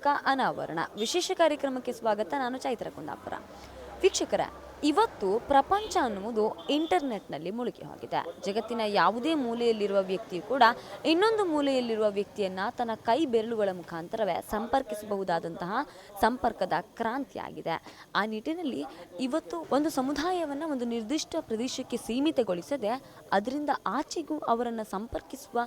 ವಿದ್ಯಾಕಲ್ಪಕ ಅನಾವರಣ ವಿಶೇಷ ಕಾರ್ಯಕ್ರಮಕ್ಕೆ ಸ್ವಾಗತ. ನಾನು ಚೈತ್ರ ಕುಂದಾಪುರ. ವೀಕ್ಷಕರ, ಇವತ್ತು ಪ್ರಪಂಚ ಅನ್ನುವುದು ಇಂಟರ್ನೆಟ್ನಲ್ಲಿ ಮುಳುಗಿ ಹೋಗಿದೆ. ಜಗತ್ತಿನ ಯಾವುದೇ ಮೂಲೆಯಲ್ಲಿರುವ ವ್ಯಕ್ತಿಯು ಕೂಡ ಇನ್ನೊಂದು ಮೂಲೆಯಲ್ಲಿರುವ ವ್ಯಕ್ತಿಯನ್ನು ತನ್ನ ಕೈ ಬೆರಳುಗಳ ಮುಖಾಂತರವೇ ಸಂಪರ್ಕಿಸಬಹುದಾದಂತಹ ಸಂಪರ್ಕದ ಕ್ರಾಂತಿಯಾಗಿದೆ. ಆ ನಿಟ್ಟಿನಲ್ಲಿ ಇವತ್ತು ಒಂದು ಸಮುದಾಯವನ್ನು ಒಂದು ನಿರ್ದಿಷ್ಟ ಪ್ರದೇಶಕ್ಕೆ ಸೀಮಿತಗೊಳಿಸದೆ ಅದರಿಂದ ಆಚೆಗೂ ಅವರನ್ನು ಸಂಪರ್ಕಿಸುವ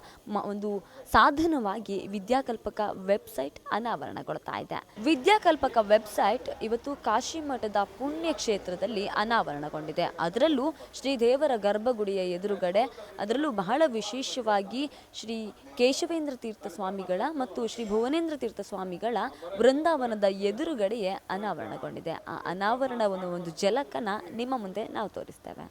ಒಂದು ಸಾಧನವಾಗಿ ವಿದ್ಯಾಕಲ್ಪಕ ವೆಬ್ಸೈಟ್ ಅನಾವರಣಗೊಳ್ತಾ ಇದೆ. ವಿದ್ಯಾಕಲ್ಪಕ ವೆಬ್ಸೈಟ್ ಇವತ್ತು ಕಾಶಿಮಠದ ಪುಣ್ಯಕ್ಷೇತ್ರದಲ್ಲಿ ಅನಾವರಣಗೊಂಡಿದೆ. ಅದರಲ್ಲೂ ಶ್ರೀ ದೇವರ ಗರ್ಭಗುಡಿಯ ಎದುರುಗಡೆ, ಅದರಲ್ಲೂ ಬಹಳ ವಿಶೇಷವಾಗಿ ಶ್ರೀ ಕೇಶವೇಂದ್ರ ತೀರ್ಥ ಸ್ವಾಮಿಗಳ ಮತ್ತು ಶ್ರೀ ಭುವನೇಂದ್ರ ತೀರ್ಥ ಸ್ವಾಮಿಗಳ ವೃಂದಾವನದ ಎದುರುಗಡೆಯೇ ಅನಾವರಣಗೊಂಡಿದೆ. ಆ ಅನಾವರಣವನ್ನು ಒಂದು ಝಲಕನ ನಿಮ್ಮ ಮುಂದೆ ನಾವು ತೋರಿಸ್ತೇವೆ.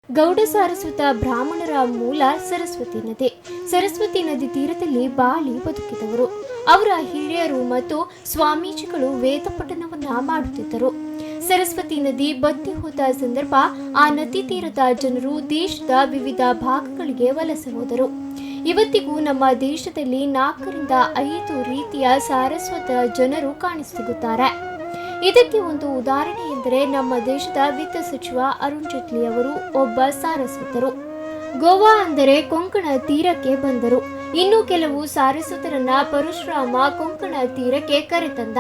ಗೌಡ ಸಾರಸ್ವತ ಬ್ರಾಹ್ಮಣರ ಮೂಲ ಸರಸ್ವತಿ ನದಿ. ಸರಸ್ವತಿ ನದಿ ತೀರದಲ್ಲಿ ಬಾಳಿ ಬದುಕಿದವರು. ಅವರ ಹಿರಿಯರು ಮತ್ತು ಸ್ವಾಮೀಜಿಗಳು ವೇದ ಪಠನವನ್ನ ಮಾಡುತ್ತಿದ್ದರು. ಸರಸ್ವತಿ ನದಿ ಬತ್ತಿ ಹೋದ ಸಂದರ್ಭ ಆ ನದಿ ತೀರದ ಜನರು ದೇಶದ ವಿವಿಧ ಭಾಗಗಳಿಗೆ ವಲಸೆ ಹೋದರು. ಇವತ್ತಿಗೂ ನಮ್ಮ ದೇಶದಲ್ಲಿ 4 ರಿಂದ 5 ರೀತಿಯ ಸಾರಸ್ವತ ಜನರು ಕಾಣಸಿಗುತ್ತಾರೆ. ಇದಕ್ಕೆ ಒಂದು ಉದಾಹರಣೆ ಎಂದರೆ ನಮ್ಮ ದೇಶದ ವಿತ್ತ ಸಚಿವ ಅರುಣ್ ಜೇಟ್ಲಿ ಅವರು ಒಬ್ಬ ಸಾರಸ್ವತರು. ಗೋವಾ ಅಂದರೆ ಕೊಂಕಣ ತೀರಕ್ಕೆ ಬಂದರು. ಇನ್ನು ಕೆಲವು ಸಾರಸ್ವತರನ್ನ ಪರಶುರಾಮ ಕೊಂಕಣ ತೀರಕ್ಕೆ ಕರೆತಂದ.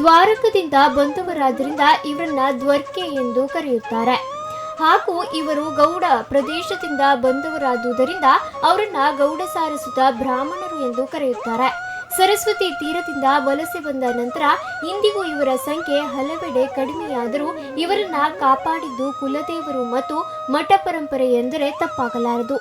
ದ್ವಾರಕದಿಂದ ಬಂದವರಾದ್ರಿಂದ ಇವರನ್ನ ದ್ವರ್ಕೆ ಎಂದು ಕರೆಯುತ್ತಾರೆ. ಹಾಗೂ ಇವರು ಗೌಡ ಪ್ರದೇಶದಿಂದ ಬಂದವರಾದುದರಿಂದ ಅವರನ್ನ ಗೌಡ ಸಾರಸ್ವತ ಬ್ರಾಹ್ಮಣರು ಎಂದು ಕರೆಯುತ್ತಾರೆ. ಸರಸ್ವತಿ ತೀರದಿಂದ ವಲಸೆ ಬಂದ ನಂತರ ಇಂದಿಗೂ ಇವರ ಸಂಖ್ಯೆ ಹಲವೆಡೆ ಕಡಿಮೆಯಾದರೂ ಇವರನ್ನ ಕಾಪಾಡಿದ್ದು ಕುಲದೇವರು ಮತ್ತು ಮಠ ಪರಂಪರೆ ಎಂದರೆ ತಪ್ಪಾಗಲಾರದು.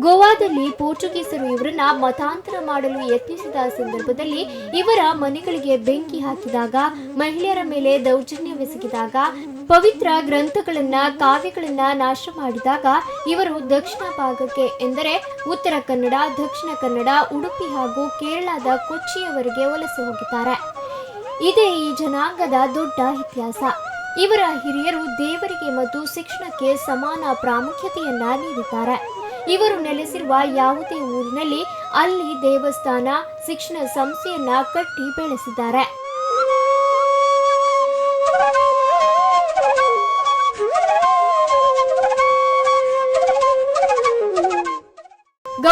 ಗೋವಾದಲ್ಲಿ ಪೋರ್ಚುಗೀಸರು ಇವರನ್ನ ಮತಾಂತರ ಮಾಡಲು ಯತ್ನಿಸಿದ ಸಂದರ್ಭದಲ್ಲಿ ಇವರ ಮನೆಗಳಿಗೆ ಬೆಂಕಿ ಹಾಕಿದಾಗ, ಮಹಿಳೆಯರ ಮೇಲೆ ದೌರ್ಜನ್ಯವೆಸಗಿದಾಗ, ಪವಿತ್ರ ಗ್ರಂಥಗಳನ್ನ ಕಾವ್ಯಗಳನ್ನ ನಾಶ ಮಾಡಿದಾಗ ಇವರು ದಕ್ಷಿಣ ಭಾಗಕ್ಕೆ ಎಂದರೆ ಉತ್ತರ ಕನ್ನಡ, ದಕ್ಷಿಣ ಕನ್ನಡ, ಉಡುಪಿ ಹಾಗೂ ಕೇರಳದ ಕೊಚ್ಚಿಯವರೆಗೆ ವಲಸೆ ಹೋಗಿದ್ದಾರೆ. ಇದೇ ಈ ಜನಾಂಗದ ದೊಡ್ಡ ಇತಿಹಾಸ. ಇವರ ಹಿರಿಯರು ದೇವರಿಗೆ ಮತ್ತು ಶಿಕ್ಷಣಕ್ಕೆ ಸಮಾನ ಪ್ರಾಮುಖ್ಯತೆಯನ್ನ ನೀಡಿದ್ದಾರೆ. ಇವರು ನೆಲೆಸಿರುವ ಯಾವುದೇ ಊರಿನಲ್ಲಿ ಅಲ್ಲಿ ದೇವಸ್ಥಾನ, ಶಿಕ್ಷಣ ಸಂಸ್ಥೆಯನ್ನ ಕಟ್ಟಿ ಬೆಳೆಸಿದ್ದಾರೆ.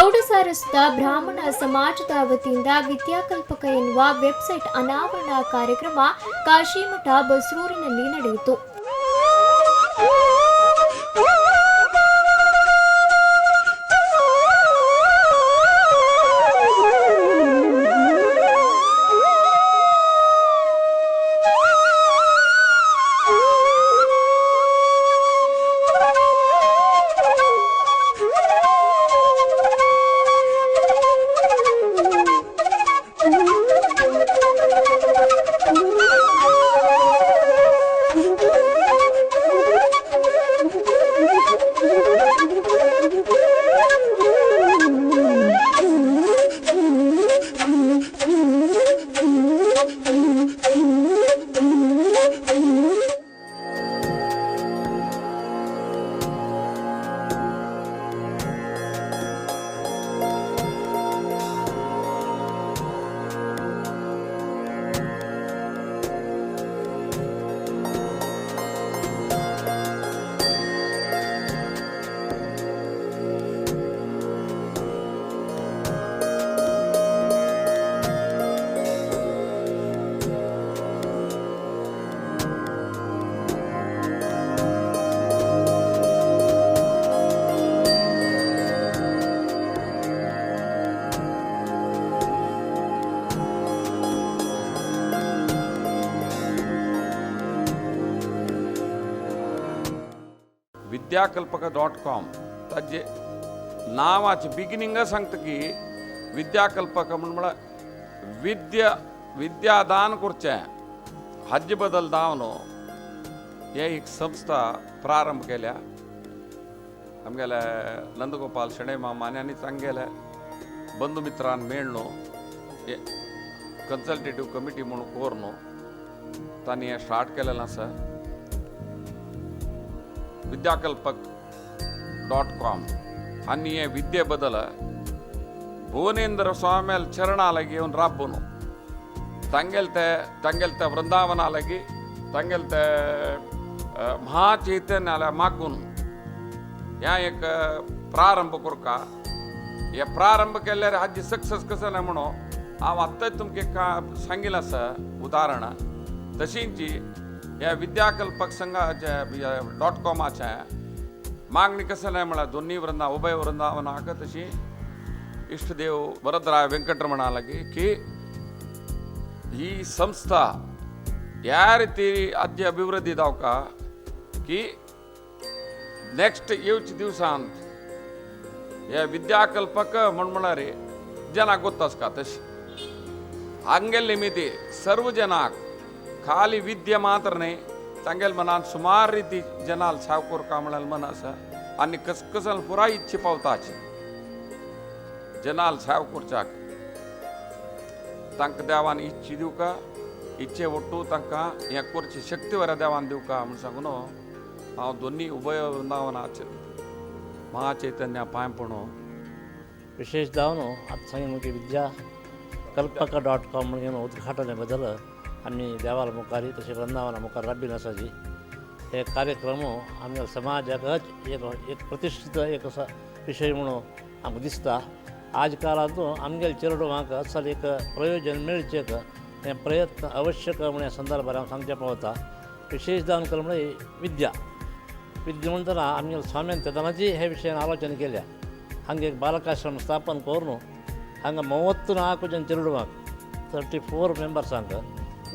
ಗೌಡ ಸಾರಸ್ವತ ಬ್ರಾಹ್ಮಣ ಸಮಾಜದ ವತಿಯಿಂದ ವಿದ್ಯಾಕಲ್ಪಕ ಎನ್ನುವ ವೆಬ್ಸೈಟ್ ಅನಾವರಣ ಕಾರ್ಯಕ್ರಮ ಕಾಶಿಮಠ ಬಸ್ರೂರಿನಲ್ಲಿ ನಡೆಯಿತು. विद्याकल्पक डॉट कॉम ताजे नांवाचे बिगिनिंगच सांगता की विद्याकल्पक म्हण म्हळ्यार विद्या विद्यादान करचें हाजे बदल जावन हे एक संस्था प्रारंभ केल्या. आमगेले नंदगोपाल शणै मामाने आनी तांगेले बंधू मित्रान मेळ्ळो हे कन्सल्टेटीव कमिटी म्हणून कोर न्हू तांणी हें स्टार्ट केलेलें आसा. विद्याकल्पक डॉट कॉम आनी हे विद्ये बदल भुवनेंद्र स्वाम्याल चरणालागी येवन राबून तांगेल ते वृंदावना लागी तांगेल ते महाचैतन्याला मागून ह्या एक प्रारंभ करका. हे प्रारंभ केल्यार हाजी सक्सेस कसो ना म्हणून हांव आत्ताच तुमकां सांगिल्लें आसा उदाहरण. तशींच ह्या विद्याकल्पक संघाचे डॉट कॉमाचे मागणी कसं नाही म्हळ्यार दोन्ही वृंदा उभय वृंदावनाक तशी इष्टदेव वरदराय वेंकटरमणा लागी की ही संस्था ह्या रिती आद्य अभिवृद्धी जावका की नेक्स्ट येवच्या दिवसांत ह्या विद्याकल्पक म्हण म्हळ्यार जनाक गोत्त आसका तशी हांगेले निमित्ती सर्व जनाक खाली विद्या मात्र न्हय तांगेले मनान सुमार रिती जनाल साव करका म्हळ्यार मन आसा आनी कसकसन पुराय इच्छा पावताची जनाल साव करच्याक तांकां देवान इच्छा दिवका इच्छे ಒಟ್ಟು तांकां हें करची शक्ती वरा देवान दिवका म्हूण सांगून हांव दोन्ही उभय वृंदावना महाचैतन्या पांय पडून विशेष जावन आतां सांगून की विद्या कल्पक डॉट कॉम म्हणून उद्घाटने बदल आमी देवाला मुखार तशें वृंदावना मुखार राबिन आसाची हे कार्यक्रम आमच्या समाजाकच एक एक प्रतिष्ठित एक असो विशय म्हणून आमकां दिसता. आज काळांत आमगेले चेडवांक असल एक प्रयोजन मेळचें हें प्रयत्न आवश्यक म्हण ह्या संदर्भार हांव सांगचें पावता. विशेष जावन कर म्हळ्यार विद्या विद्या म्हणटना आमगेले स्वाम्यान तेदनाची हे विशयान आलोचना केल्या. हांगा एक बालकाश्रम स्थापन करून हांगा 34 जन चेडवांक 34 मेंबर्सांक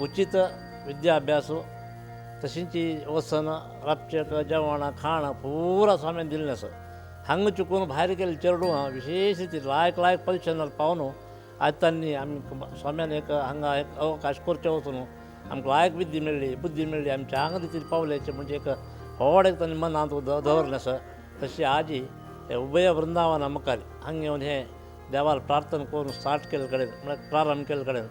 उचित विद्याभ्यास तशींच वसन राबचेक जेवणां खाणां पुरा स्वाम्यान दिल्लें आसा. हांगा चुकून भायर गेल्ले चेडवां विशेष रिती लायक लायक पजिशनार पावन आज तांणी आमी स्वाम्यान एक हांगा एक अवकाश करचो वचून आमकां लायक विद्या मेळ्ळी बुद्धी मेळ्ळी आमच्या हांगा रितीर पावल्याचे म्हणजे एक व्हड एक तांणी मनांत दवरलें आसा. तशी आजी हे उभय वृंदावना मुखार हांगा येवन हे देवाला प्रार्थना करून स्टार्ट केले कडेन म्हळ्यार प्रारंभ केले कडेन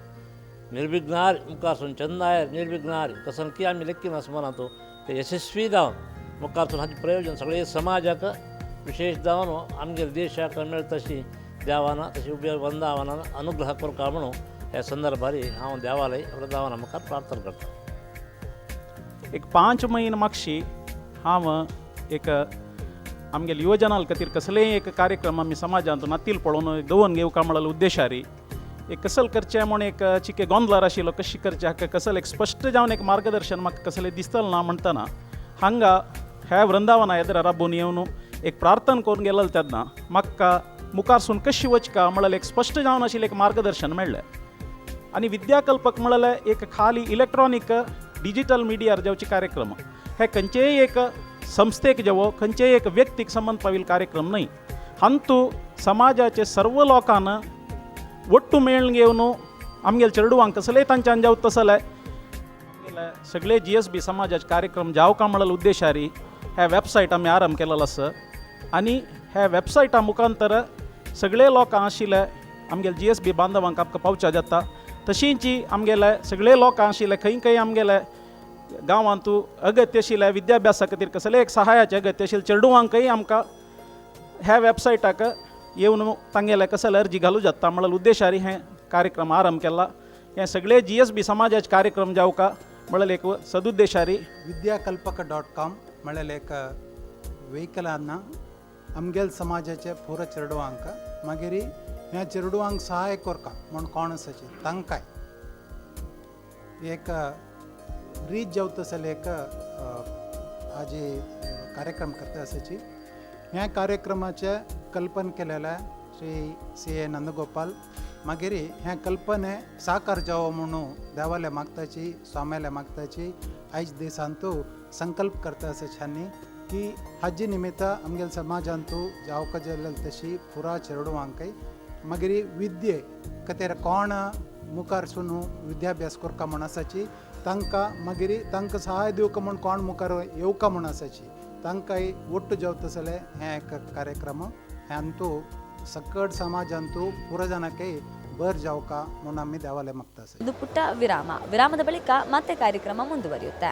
निर्विघ्नार मुखारसून चंदायर निर्विघ्नार तसं की आमी लेखीन मनांत ते यशस्वी जावन मुखारसून हाचें प्रयोजन सगळे समाजाक विशेष जावन आमगेले देशाक मेळटा तशी देवाना तशी उभय वृंदावनान अनुग्रह करका म्हणून ह्या संदर्भार हांव देवालय वृंदावना मुखार प्रार्थना करता. एक 5 म्हयने मागशी हांव एक आमगेले युवजनां खातीर कसलेय एक कार्यक्रम आमी समाजांत नातील पळोवन दवरून घेवका म्हळ्यार उद्देशारी एक कसल करचें म्हूण एक चिके गोंदलार आशिल्लो कशी करचें हाका कसल एक स्पश्ट जावन एक मार्गदर्शन म्हाका कसलें दिसतलें ना म्हणटना हांगा ह्या वृंदावना येदरा राबून येवन एक प्रार्थना करून गेलें तेन्ना म्हाका मुखारसून कशी वचका म्हळ्यार एक स्पश्ट जावन आशिल्लें एक मार्गदर्शन मेळ्ळें. आनी विद्याकल्पक म्हळ्यार एक खाली इलेक्ट्रॉनीक डिजिटल मिडियार जावचे कार्यक्रम हे खंयचेय एक संस्थेक जावो खंयचेय एक व्यक्तीक संबंद पाविल्लो कार्यक्रम न्हय. हांतू समाजाचे सर्व लोकांना ಒಟ್ಟು मेळून घेवन आमगेले चेडवांक कसलेय तांच्यान जावं तसले सगळे GSB समाजाचे कार्यक्रम जावका म्हळ्यार उद्देशारी ह्या वेबसायट आमी आरंभ केलेलो आसा. आनी ह्या वेबसायटा मुखांतर सगळे लोकां आशिल्ले आमगेले GSB बांधवांक आमकां पावच्या जाता. तशींच आमगेले सगळे लोकां आशिल्ले खंय खंय आमगेले गांवांतू अगत्य आशिल्ले विद्याभ्यासा खातीर कसले एक सहायाचे अगत्य आशिल्ले चेडवांकय आमकां ह्या वेबसायटाक येवन तांगेले कसले अर्जी घालूं जाता म्हळ्यार उद्देशारी हें कार्यक्रम आरंभ केला. हे सगळे GSB समाजाचे कार्यक्रम जावका म्हळ्यार एक सदुद्देशारी विद्याकल्पक.com म्हळ्यार एक वेहिकलान आमगेल समाजाचे पुरो चेडवांक मागीर ह्या चेडवांक सहाय करका म्हूण कोण आसाची तांकांय एक रीत जावता जाल्यार एक आजी कार्यक्रम करता आसाची. ह्या कार्यक्रमाचें कल्पन केलेलें श्री CA Nandgopal. मागीर ह्या कल्पने साकार जावो म्हणून देवाले मागताची स्वाम्याले मागताची आयज दिसांतू संकल्प करता आसाच्यांनी की हाजी निमित्त आमगेले समाजांतू जावका जाल्ले तशी पुरा चेडवांकय मागीर विद्ये खातीर कोण मुखार सून विद्याभ्यास करका म्हूण आसाची तांकां मागीर तांकां सहाय दिवका म्हूण कोण मुखार येवका म्हूण आसाची तांकांय ಒಟ್ಟು जावता जाल्यार हें एक कार्यक्रम ह्यांतू सकट समाजांतू ಪೂರ ಜನಕ್ಕೆ बर जावका म्हणून आमी देवाले मागता. ಒಂದು ಪುಟ್ಟ ವಿರಾಮ, ವಿರಾಮದ ಬಳಿಕ ಮತ್ತೆ ಕಾರ್ಯಕ್ರಮ ಮುಂದುವರಿಯುತ್ತೆ.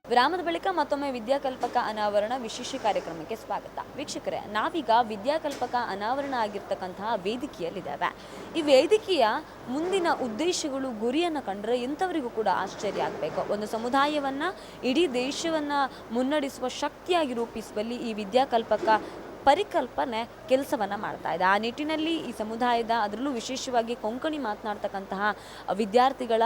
ವಿರಾಮದ ಬಳಿಕ ಮತ್ತೊಮ್ಮೆ ವಿದ್ಯಾಕಲ್ಪಕ ಅನಾವರಣ ವಿಶೇಷ ಕಾರ್ಯಕ್ರಮಕ್ಕೆ ಸ್ವಾಗತ. ವೀಕ್ಷಕರೇ, ನಾವೀಗ ವಿದ್ಯಾಕಲ್ಪಕ ಅನಾವರಣ ಆಗಿರ್ತಕ್ಕಂತಹ ವೇದಿಕೆಯಲ್ಲಿದ್ದೇವೆ. ಈ ವೇದಿಕೆಯ ಮುಂದಿನ ಉದ್ದೇಶಗಳು, ಗುರಿಯನ್ನು ಕಂಡ್ರೆ ಎಂಥವರಿಗೂ ಕೂಡ ಆಶ್ಚರ್ಯ ಆಗಬೇಕು. ಒಂದು ಸಮುದಾಯವನ್ನು, ಇಡೀ ದೇಶವನ್ನು ಮುನ್ನಡೆಸುವ ಶಕ್ತಿಯಾಗಿ ರೂಪಿಸುವಲ್ಲಿ ಈ ವಿದ್ಯಾಕಲ್ಪಕ ಪರಿಕಲ್ಪನೆ ಕೆಲಸವನ್ನು ಮಾಡ್ತಾ ಇದೆ. ಆ ನಿಟ್ಟಿನಲ್ಲಿ ಈ ಸಮುದಾಯದ, ಅದರಲ್ಲೂ ವಿಶೇಷವಾಗಿ ಕೊಂಕಣಿ ಮಾತನಾಡ್ತಕ್ಕಂತಹ ವಿದ್ಯಾರ್ಥಿಗಳ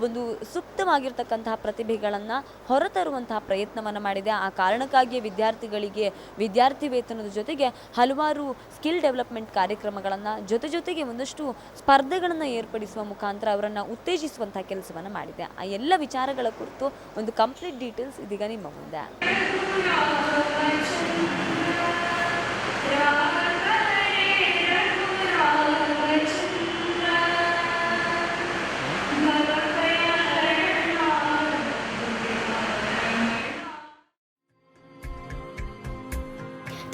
ಒಂದು ಸೂಕ್ತವಾಗಿರ್ತಕ್ಕಂತಹ ಪ್ರತಿಭೆಗಳನ್ನು ಹೊರತರುವಂತಹ ಪ್ರಯತ್ನವನ್ನು ಮಾಡಿದೆ. ಆ ಕಾರಣಕ್ಕಾಗಿಯೇ ವಿದ್ಯಾರ್ಥಿಗಳಿಗೆ ವಿದ್ಯಾರ್ಥಿ ವೇತನದ ಜೊತೆಗೆ ಹಲವಾರು ಸ್ಕಿಲ್ ಡೆವಲಪ್ಮೆಂಟ್ ಕಾರ್ಯಕ್ರಮಗಳನ್ನು, ಜೊತೆ ಜೊತೆಗೆ ಒಂದಷ್ಟು ಸ್ಪರ್ಧೆಗಳನ್ನು ಏರ್ಪಡಿಸುವ ಮುಖಾಂತರ ಅವರನ್ನು ಉತ್ತೇಜಿಸುವಂತಹ ಕೆಲಸವನ್ನು ಮಾಡಿದೆ. ಆ ಎಲ್ಲ ವಿಚಾರಗಳ ಕುರಿತು ಒಂದು ಕಂಪ್ಲೀಟ್ ಡೀಟೇಲ್ಸ್ ಇದೀಗ ನಿಮ್ಮ ಮುಂದೆ.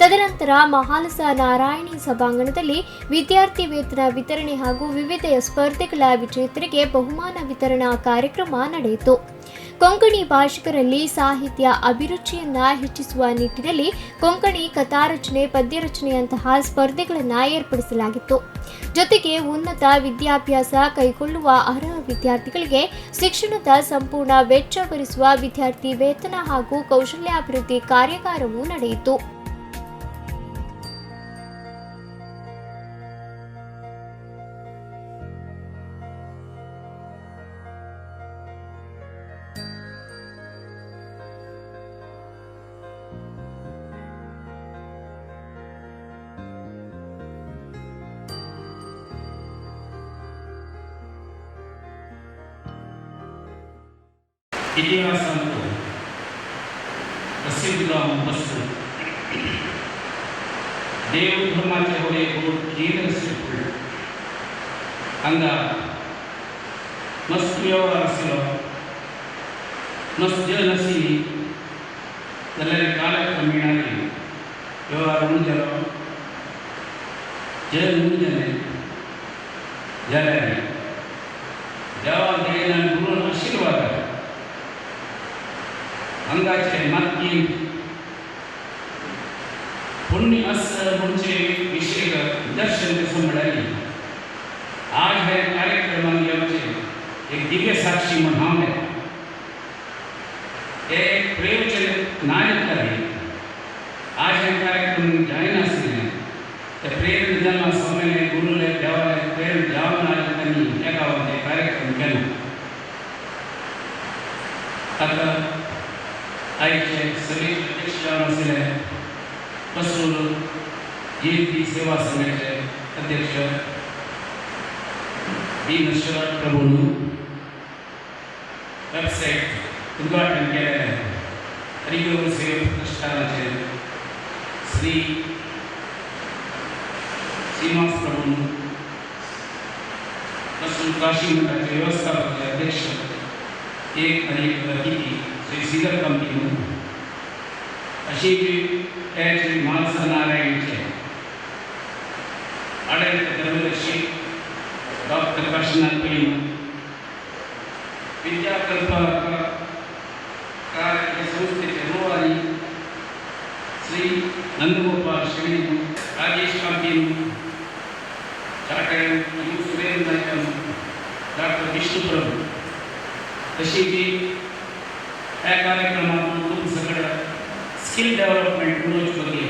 ತದನಂತರ ಮಹಾಲಸ ನಾರಾಯಣಿ ಸಭಾಂಗಣದಲ್ಲಿ ವಿದ್ಯಾರ್ಥಿ ವೇತನ ವಿತರಣೆ ಹಾಗೂ ವಿವಿಧ ಸ್ಪರ್ಧೆಗಳ ವಿಜೇತರಿಗೆ ಬಹುಮಾನ ವಿತರಣಾ ಕಾರ್ಯಕ್ರಮ ನಡೆಯಿತು. ಕೊಂಕಣಿ ಭಾಷಿಕರಲ್ಲಿ ಸಾಹಿತ್ಯ ಅಭಿರುಚಿಯನ್ನ ಹೆಚ್ಚಿಸುವ ನಿಟ್ಟಿನಲ್ಲಿ ಕೊಂಕಣಿ ಕಥಾರಚನೆ, ಪದ್ಯರಚನೆಯಂತಹ ಸ್ಪರ್ಧೆಗಳನ್ನು ಏರ್ಪಡಿಸಲಾಗಿತ್ತು. ಜೊತೆಗೆ ಉನ್ನತ ವಿದ್ಯಾಭ್ಯಾಸ ಕೈಗೊಳ್ಳುವ ಅರ್ಹ ವಿದ್ಯಾರ್ಥಿಗಳಿಗೆ ಶಿಕ್ಷಣದ ಸಂಪೂರ್ಣ ವೆಚ್ಚ ಭರಿಸುವ ವಿದ್ಯಾರ್ಥಿ ವೇತನ ಹಾಗೂ ಕೌಶಲ್ಯಾಭಿವೃದ್ಧಿ ಕಾರ್ಯಾಗಾರವೂ ನಡೆಯಿತು. इतिहासांत प्रसिद्ध वस्तू देव धर्माचे हो एक केंद्र हांगा मस्त वेव्हार आशिल्लो, मस्त जल आशिल्ली जाल्यार कालक्रमेणाने वेव्हार उणो जालो, जल उणें जालें जाल्यार देवा दयेन गुरू हांगाचे मातयेंत पुण्य आसा म्हणचे विशय दर्शन कसो म्हळ्यार आज हे कार्यक्रमाक येवचे एक दिव्य साक्षी म्हूण हांव हे एक प्रयोजन ना येतले. आज हे कार्यक्रम जायनासलें ते प्रेरणा जावन स्वामीले गुरुले देवाले प्रेरणा जावन आज तांणी ह्या गांवांत हे कार्यक्रम केलो. आतां आयचे सगळे अध्यक्ष जावन आशिल्ले पसूर जयंती सेवा संघाचे अध्यक्ष दीनश्वर प्रभून वेबसायट उद्घाटन केलें हरिगुरु सेवा प्रतिष्ठानाचे श्री श्रीनिवास प्रभून पसूर काशी मठाचे व्यवस्थापक अध्यक्ष एक आनी एक अतिथी श्री श्रीधर कंपनी अशी एच म्हालसा नारायणचे आडळीत धर्मदर्शी डॉक्टर काशीनाथ पै विद्याकल्प कार्य संस्थेचे रुवारी श्री नंदगोपाल शेणी राजेश कांतीन chartered you Surendra Naik doctor Vishnu Prabhu तशी जी ह्या कार्यक्रमात तुम सगळं स्किल डेव्हलपमेंट मनोज बघले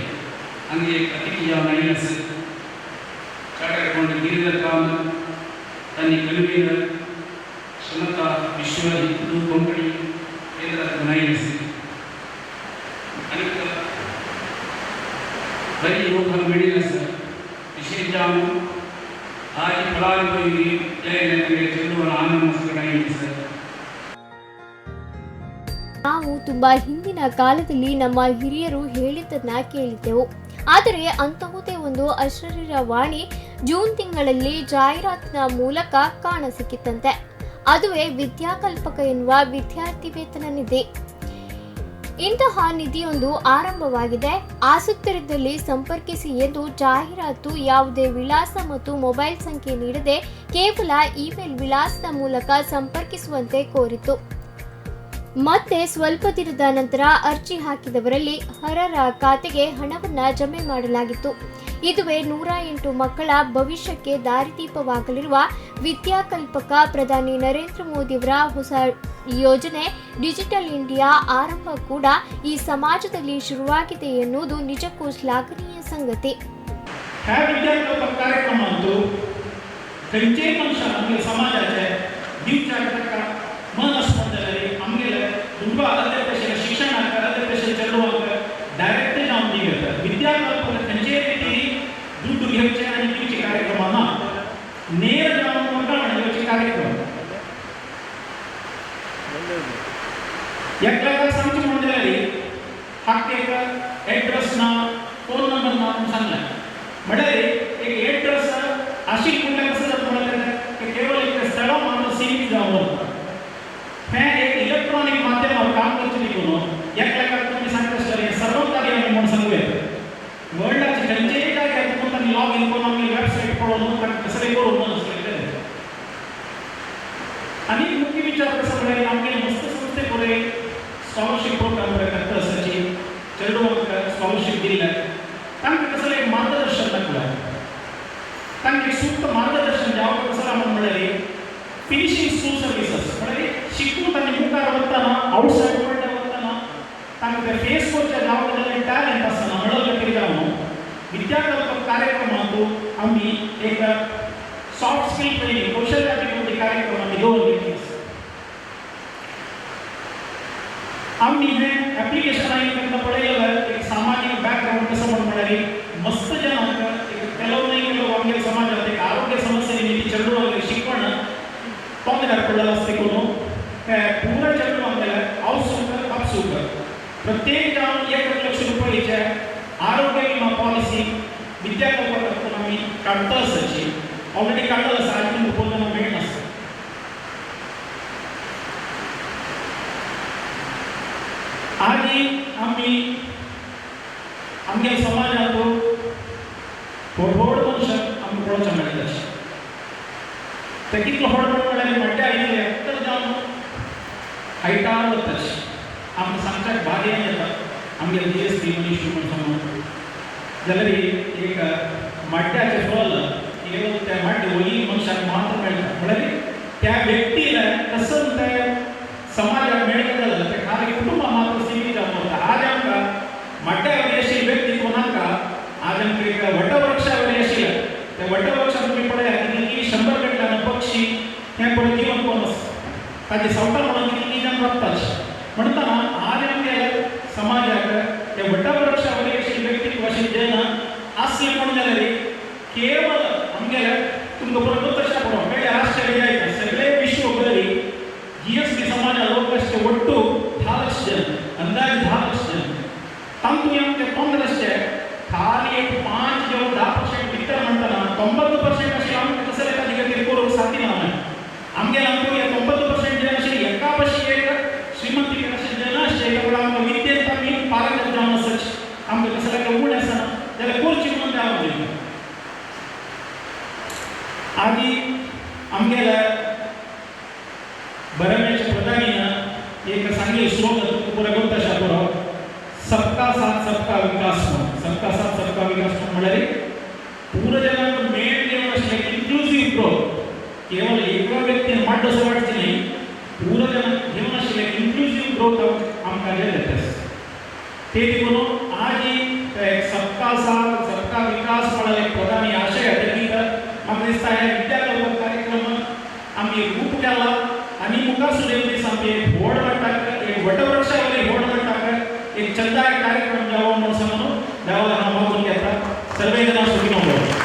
हांगे एक अतिथी जावन आयिल्ले आसा चार्टर्ड अकाउंटंट गिरिधर कामत तांणी कन्व्हिनर क्षमता विश्व हिंदू कोंकणी केंद्रात आयिल्ले आसा आनी बरी लोक हांगा मेळिल्ले आसा. विशेष जावन आज फलानुभवी जय चेडवान आनंद सगळं आयिल्ले आसा. ನಾವು ತುಂಬಾ ಹಿಂದಿನ ಕಾಲದಲ್ಲಿ ನಮ್ಮ ಹಿರಿಯರು ಹೇಳಿದ್ದನ್ನ ಕೇಳಿದ್ದೆವು. ಆದರೆ ಅಂತಹುದೇ ಒಂದು ಅಶರೀರ ವಾಣಿ ಜೂನ್ ತಿಂಗಳಲ್ಲಿ ಜಾಹೀರಾತಿನ ಮೂಲಕ ಕಾಣಸಿಕ್ಕಿತ್ತಂತೆ. ಅದುವೇ ವಿದ್ಯಾಕಲ್ಪಕ ಎನ್ನುವ ವಿದ್ಯಾರ್ಥಿ ವೇತನ ನಿಧಿ. ಇಂತಹ ನಿಧಿಯೊಂದು ಆರಂಭವಾಗಿದೆ, ಆಸಕ್ತರಿದ್ದಲ್ಲಿ ಸಂಪರ್ಕಿಸಿ ಎಂದು ಜಾಹೀರಾತು ಯಾವುದೇ ವಿಳಾಸ ಮತ್ತು ಮೊಬೈಲ್ ಸಂಖ್ಯೆ ನೀಡದೆ ಕೇವಲ ಇಮೇಲ್ ವಿಳಾಸದ ಮೂಲಕ ಸಂಪರ್ಕಿಸುವಂತೆ ಕೋರಿತು. ಮತ್ತೆ ಸ್ವಲ್ಪ ದಿನದ ನಂತರ ಅರ್ಜಿ ಹಾಕಿದವರಲ್ಲಿ ಹರರ ಖಾತೆಗೆ ಹಣವನ್ನ ಜಮೆ ಮಾಡಲಾಗಿತ್ತು. ಇದುವೇ 108 ಮಕ್ಕಳ ಭವಿಷ್ಯಕ್ಕೆ ದಾರಿದೀಪವಾಗಲಿರುವ ವಿದ್ಯಾಕಲ್ಪಕ ಪ್ರಧಾನಿ ನರೇಂದ್ರ ಮೋದಿಯವರ ಹೊಸ ಯೋಜನೆ ಡಿಜಿಟಲ್ ಇಂಡಿಯಾ ಆರಂಭ ಕೂಡ ಈ ಸಮಾಜದಲ್ಲಿ ಶುರುವಾಗಿದೆ ಎನ್ನುವುದು ನಿಜಕ್ಕೂ ಶ್ಲಾಘನೀಯ ಸಂಗತಿ. ह्या विद्याकल्पक कार्यक्रमांतू खंयचेय मनशान आमगे समाजाचे दिवच्याक ताका मन आसपाक जाल्यार आमगेले दुडवा अर्दे तशें शिक्षणाक अर्दे तशें चेडवांक डायरेक्ट जावन दी घेता. विद्याकल्पक खंयचेय रिती दुड्डू घेवचे आनी दिवचे कार्यक्रम ना, ನೇರ जावन वर्गावण घेवचे कार्यक्रम. एकल्याक सांगचें म्हणून जाल्यार हाका एक एड्रेस ना, फोन नंबर ना म्हणून सांगलें. म्हळ्यार एक एड्रेस आशिल्लें म्हणल्यार कसं जाता म्हळ्यार केवळ एक स्थळ मात्र सीमित जावन वता. हें एक इलेक्ट्रॉनीक माध्यमार काम करचें देखून एकल्याक तुमी सांगता आसतलें हें सर्व कार्य आमी म्हूण सांगूं येता. वर्ल्डाचे खंयचेय जाग्यार तुका तांणी लॉग इन करून आमगे वेबसायट पळोवन तांकां कसलें करूंक मन आसलें. आनी मुख्य विचार कसो म्हळ्यार आमगे मस्त संस्थे पळय स्कॉलरशीप प्रोग्राम करता आसाची चेडवांक स्कॉलरशीप दिल्ले तांकां कसलें एक मार्गदर्शन दाखयलां, तांकां एक सूक्त मार्गदर्शन जावं कसलें म्हण म्हळ्यार फिनिशींग स्कूल सर्विसस म्हळ्यार शिकून तांणी मुखार वतना आवटसायड वर्ल्डाक वतना तांकां ते फेस करचें जावं जाल्यार टॅलंट आसना म्हणलं तरी जावन विद्याकल्पक कार्यक्रमांत आमी एक सॉफ्ट स्किल ट्रेनिंग कौशल्य अभिवृद्धी कार्यक्रम आमी दवरलेली आसा. आमी हें एप्लिकेशन आयलें तेन्ना पळयलें एक सामाजीक बॅकग्रावंड कसो म्हण म्हळ्यार मस्त जनांक एक ಕೆಲವು ಕೆಲವು आमगे समाजांत एक आरोग्य समस्ये निमित्त चेडवांक शिकवण तोंडार पडलेलो आसता देखून हे पुरा चेडवांक हावसूक आपसूक प्रत्येक जावन 1 लक्ष रुपयाचे आरोग्य विमा पॉलिसी विद्याकल्पक आमी काडटा आसाची ऑलरेडी काडलेलो आसा, आजून उपलब्ध मेळनासता. आनी आमी आमगे समाजांत व्हड व्हड मनशां आमकां पळोवचें मेळटा. ते कितलो व्हड म्हळ्यार म्हड्या आयिल्ले एकटो जावन हायटार वता. आमकां सांगच्याक भाग्यान येता आमगे जी एस पी मनीस म्हूण सांगून जाल्यार एक माड्याचें फल केवल त्या माड्य वयली मनशाक मात्र मेळटा. म्हळ्यार त्या व्यक्तीला कसं त्या समाजाक मेळटा जाल्यार त्या खाली कुटुंबा मात्र सीमित जावन वता. आज आमकां माड्या वरी अशी व्यक्तित्व नाका. आज आमकां एक वटवृक्षा वरी आशिल्लें त्या वटवृक्षाक तुमी पळयात की 100 गटल्यान पक्षी हें पळय जीवन कोण आसा ताजे सवटां म्हणून कितलीं जाण राबताच. म्हणटना आज आमगे समाजाक त्या वटवृक्षा वरी अशी व्यक्तित्व अशें जेन्ना आसलें म्हणून जाल्यार केवल आमगेले तुमकां पुरो तशें पळोवंक मेळ्ळें आश्चर्य जायना. सगळे विश्वभरी जी एस पी समाजा लोक आसचे ಒಟ್ಟು 10 ಲಕ್ಷ ಜನ, अंदाजे 10 ಲಕ್ಷ ಜನ. तांतूं आमचे 15 खाली एक 5 जेव्हा 10% भितर म्हणटना 90% अशें आमकां कसलें ताजे खातीर करूंक साध्य ना. आमगेले आमकां हे 90% जे अशें एका पशी एक श्रीमंती अशें जे ना अशें एका आमकां विद्येंत आमी पारंगत जावन आसच आमकां कसलें काय उणें आसना जाल्यार करची म्हणून देवा उलयता. आनी आमगेल्या बरमेच्या प्रधानीन एक सांगले स्लोगन तुमकां पुरो गोत्त आसा पुरो, सबका साथ सबका विकास म्हणून. सबका साथ सबका विकास म्हणल्यार पूरा जनांक मेळ घेवन आशिल्लें इन्क्लुजीव ग्रोथ. केवल एका व्यक्तीन माड्डसो वाडची न्ही, पूरा जनांक घेवन आशिल्लें इन्क्लुजीव ग्रोथ आमकां जे येता. ते देखून आजी सबका साथ सबका विकास म्हळ्यार एक प्रधानी आशय देखीक म्हाका दिसता हे विद्याकल्पन कार्यक्रम आमी रूप केला आनी मुखार सुद्दां दीस आमी एक व्हड म्हणटाक एक वटवृक्षा वयले व्हड म्हणटाक एक चंदाय कार्यक्रम जावो म्हणून सांगून देवाला हांव मागून घेता. सर्वे जना सुखिनो भवन्तु.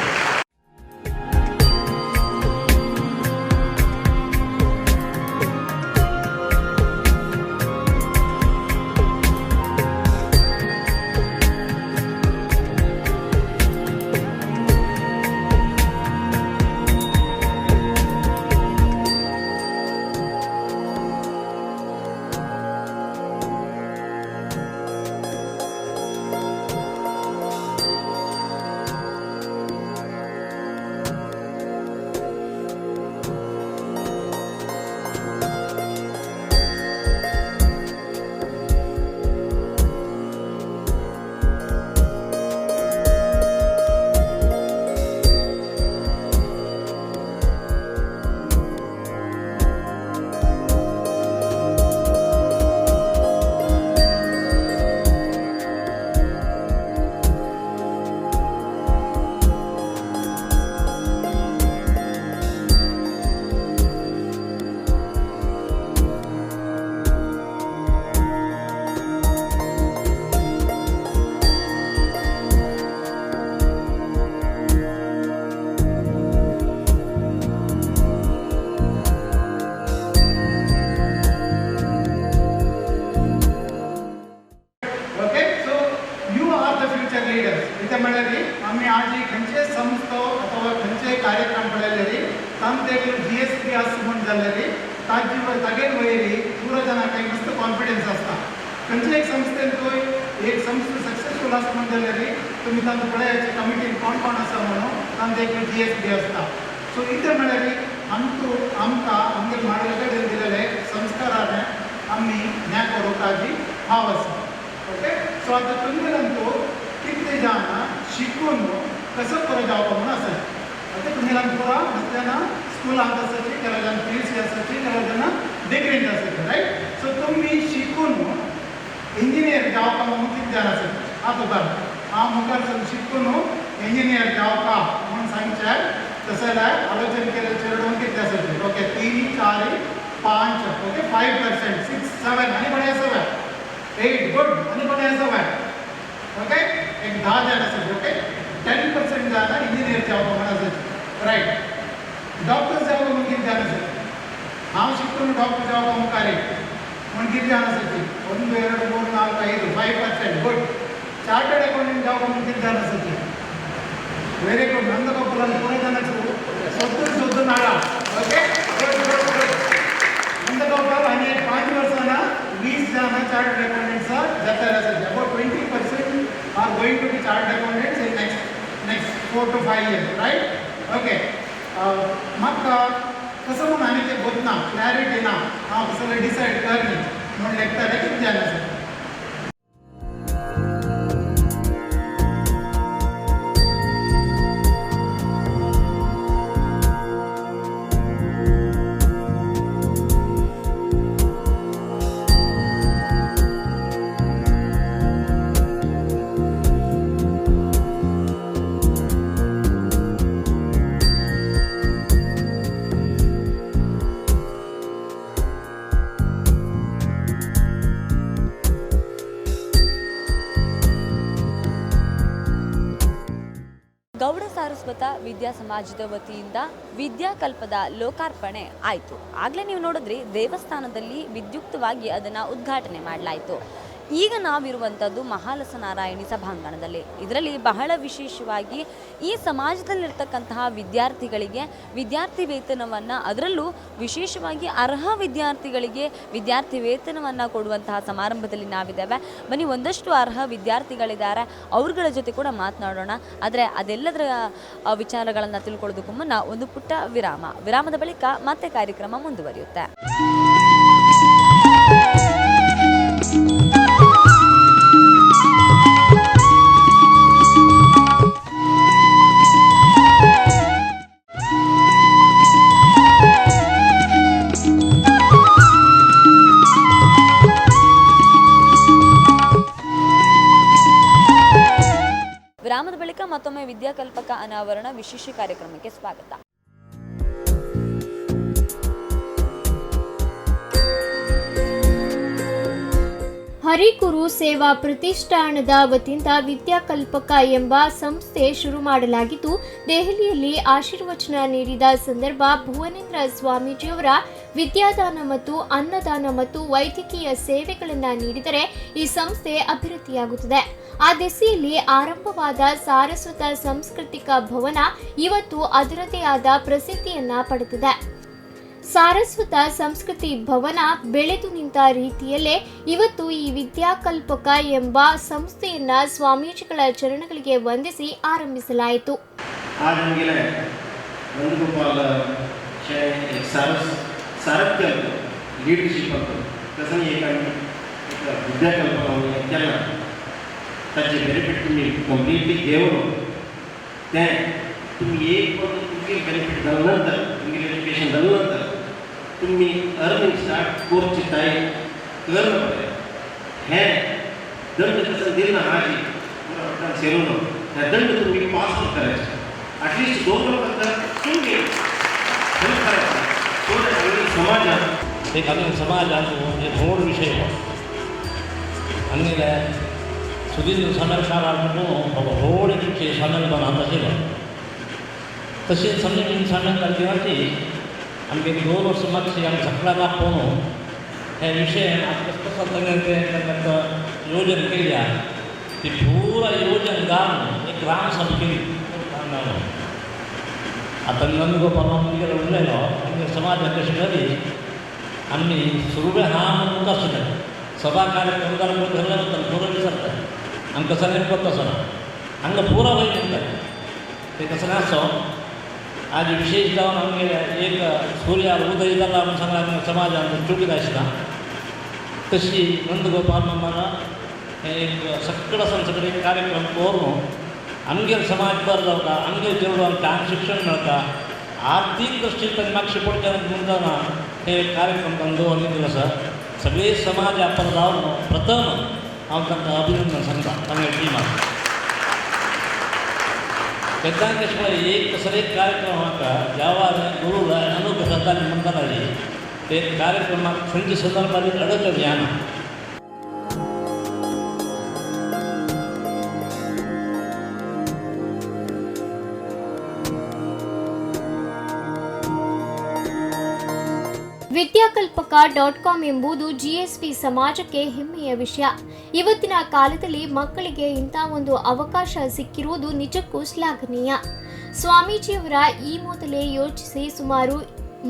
कसं म्हणून आनी ते गोत ना, क्लॅरिटी ना, हांव सगळें डिसायड कर न्ही म्हूण लेखताले कितें जाण आसा. ಸಾರಸ್ವತ ವಿದ್ಯಾ ಸಮಾಜದ ವತಿಯಿಂದ ವಿದ್ಯಾಕಲ್ಪದ ಲೋಕಾರ್ಪಣೆ ಆಯಿತು. ಆಗಲೇ ನೀವು ನೋಡಿದ್ರಿ, ದೇವಸ್ಥಾನದಲ್ಲಿ ವಿದ್ಯುಕ್ತವಾಗಿ ಅದನ್ನು ಉದ್ಘಾಟನೆ ಮಾಡಲಾಯಿತು. ಈಗ ನಾವಿರುವಂಥದ್ದು ಮಹಾಲಸ ನಾರಾಯಣಿ ಸಭಾಂಗಣದಲ್ಲಿ. ಇದರಲ್ಲಿ ಬಹಳ ವಿಶೇಷವಾಗಿ ಈ ಸಮಾಜದಲ್ಲಿರ್ತಕ್ಕಂತಹ ವಿದ್ಯಾರ್ಥಿಗಳಿಗೆ ವಿದ್ಯಾರ್ಥಿ ವೇತನವನ್ನು, ಅದರಲ್ಲೂ ವಿಶೇಷವಾಗಿ ಅರ್ಹ ವಿದ್ಯಾರ್ಥಿಗಳಿಗೆ ವಿದ್ಯಾರ್ಥಿ ವೇತನವನ್ನು ಕೊಡುವಂತಹ ಸಮಾರಂಭದಲ್ಲಿ ನಾವಿದ್ದೇವೆ. ಬನ್ನಿ, ಒಂದಷ್ಟು ಅರ್ಹ ವಿದ್ಯಾರ್ಥಿಗಳಿದ್ದಾರೆ, ಅವ್ರುಗಳ ಜೊತೆ ಕೂಡ ಮಾತನಾಡೋಣ. ಆದರೆ ಅದೆಲ್ಲದರ ವಿಚಾರಗಳನ್ನು ತಿಳ್ಕೊಳ್ಳೋದಕ್ಕೂ ಮುನ್ನ ಒಂದು ಪುಟ್ಟ ವಿರಾಮ. ವಿರಾಮದ ಬಳಿಕ ಮತ್ತೆ ಕಾರ್ಯಕ್ರಮ ಮುಂದುವರಿಯುತ್ತೆ. ವಿರಾಮದ ಬಳಿಕ ಮತ್ತೊಮ್ಮೆ ವಿದ್ಯಾಕಲ್ಪಕ ಅನಾವರಣ ವಿಶೇಷ ಕಾರ್ಯಕ್ರಮಕ್ಕೆ ಸ್ವಾಗತ. ಹರಿಗುರು ಸೇವಾ ಪ್ರತಿಷ್ಠಾನದ ವತಿಯಿಂದ ವಿದ್ಯಾಕಲ್ಪಕ ಎಂಬ ಸಂಸ್ಥೆ ಶುರು ಮಾಡಲಾಗಿದ್ದು, ದೆಹಲಿಯಲ್ಲಿ ಆಶೀರ್ವಚನ ನೀಡಿದ ಸಂದರ್ಭ ಭುವನೇಂದ್ರ ಸ್ವಾಮೀಜಿಯವರ ವಿದ್ಯಾದಾನ ಮತ್ತು ಅನ್ನದಾನ ಮತ್ತು ವೈದ್ಯಕೀಯ ಸೇವೆಗಳನ್ನು ನೀಡಿದರೆ ಈ ಸಂಸ್ಥೆ ಅಭಿವೃದ್ಧಿಯಾಗುತ್ತದೆ. ಆ ದಿಸೆಯಲ್ಲಿ ಆರಂಭವಾದ ಸಾರಸ್ವತ ಸಾಂಸ್ಕೃತಿಕ ಭವನ ಇವತ್ತು ಅದರದೇ ಆದ ಪ್ರಸಿದ್ಧಿಯನ್ನ ಪಡೆದಿದೆ. ಸಾರಸ್ವತ ಸಂಸ್ಕೃತಿ ಭವನ ಬೆಳೆದು ನಿಂತ ರೀತಿಯಲ್ಲೇ ಇವತ್ತು ಈ ವಿದ್ಯಾಕಲ್ಪಕ ಎಂಬ ಸಂಸ್ಥೆಯನ್ನ ಸ್ವಾಮೀಜಿಗಳ ಚರಣಗಳಿಗೆ ವಂದಿಸಿ ಆರಂಭಿಸಲಾಯಿತು. तुम्ही अर्निंग स्टार्ट कोर्सची ताई करणं पडे हे दंड कसं दिलं ना आजी सेरून त्या दंड तुम्ही पास करायचे. ॲटलिस्ट 2 लोकांना तुम्ही हेल्प करायचं सो that आम्ही समाजात एक आम्ही समाजात एक व्हड विशय आमगे सुधीर सामेलकार म्हणून व्हड एक विशय सामेल बनात आशिल्लो. तशेंच समजा सामेलकार दिवाची आमगे 2 वर्स मातशी आमी सगळ्यांक आपोवन हे विशय कसं तांकां योजन केल्या ती पुरा योजन घालून एक ग्रामसभा केली. आतां नंदगोपाल गेलो उलयलो आमगे समाजाक कशें करी आमी सुरवे हा म्हणून मुखार सुद्दां सभा कार्यक्रम जाल्यार धरले वता पुरो विसरता आमकां सगळें पत्तो आसना हांगा पुरो वयर म्हणटा तें कसलें आसो. आज विशेष जावन आमगे एक सूर्या उदय जाला म्हूण सांगला आमच्या समाजान चुकीत आसता. तशी नंदगोपाल मामान एक सगळो सगळे कार्यक्रम करून आमगेर समाज बरो जावता, आमगेर चेडवांक चांगलें शिक्षण मेळटा, आर्थीक दृश्टीन तांकां मातशें पडचें म्हणून जावना हे कार्यक्रम तांकां दवरिल्लो आसा. सगळे समाज आपण जावन प्रथम हांव तांकां अभिनंदन सांगता तांगे टिमाक. तेन्ना कशें म्हळ्यार एक कसलो एक कार्यक्रम आसा देवा गुरूला अनुग्रह म्हणटाली ते कार्यक्रमाक खंयच्या संदर्भार अडचण येना. ವಿದ್ಯಾಕಲ್ಪಕ.com ಎಂಬುದು ಜಿಎಸ್ಪಿ ಸಮಾಜಕ್ಕೆ ಹೆಮ್ಮೆಯ ವಿಷಯ. ಇವತ್ತಿನ ಕಾಲದಲ್ಲಿ ಮಕ್ಕಳಿಗೆ ಇಂಥ ಒಂದು ಅವಕಾಶ ಸಿಕ್ಕಿರುವುದು ನಿಜಕ್ಕೂ ಶ್ಲಾಘನೀಯ. ಸ್ವಾಮೀಜಿಯವರ ಈ ಮೊದಲೇ ಯೋಚಿಸಿ ಸುಮಾರು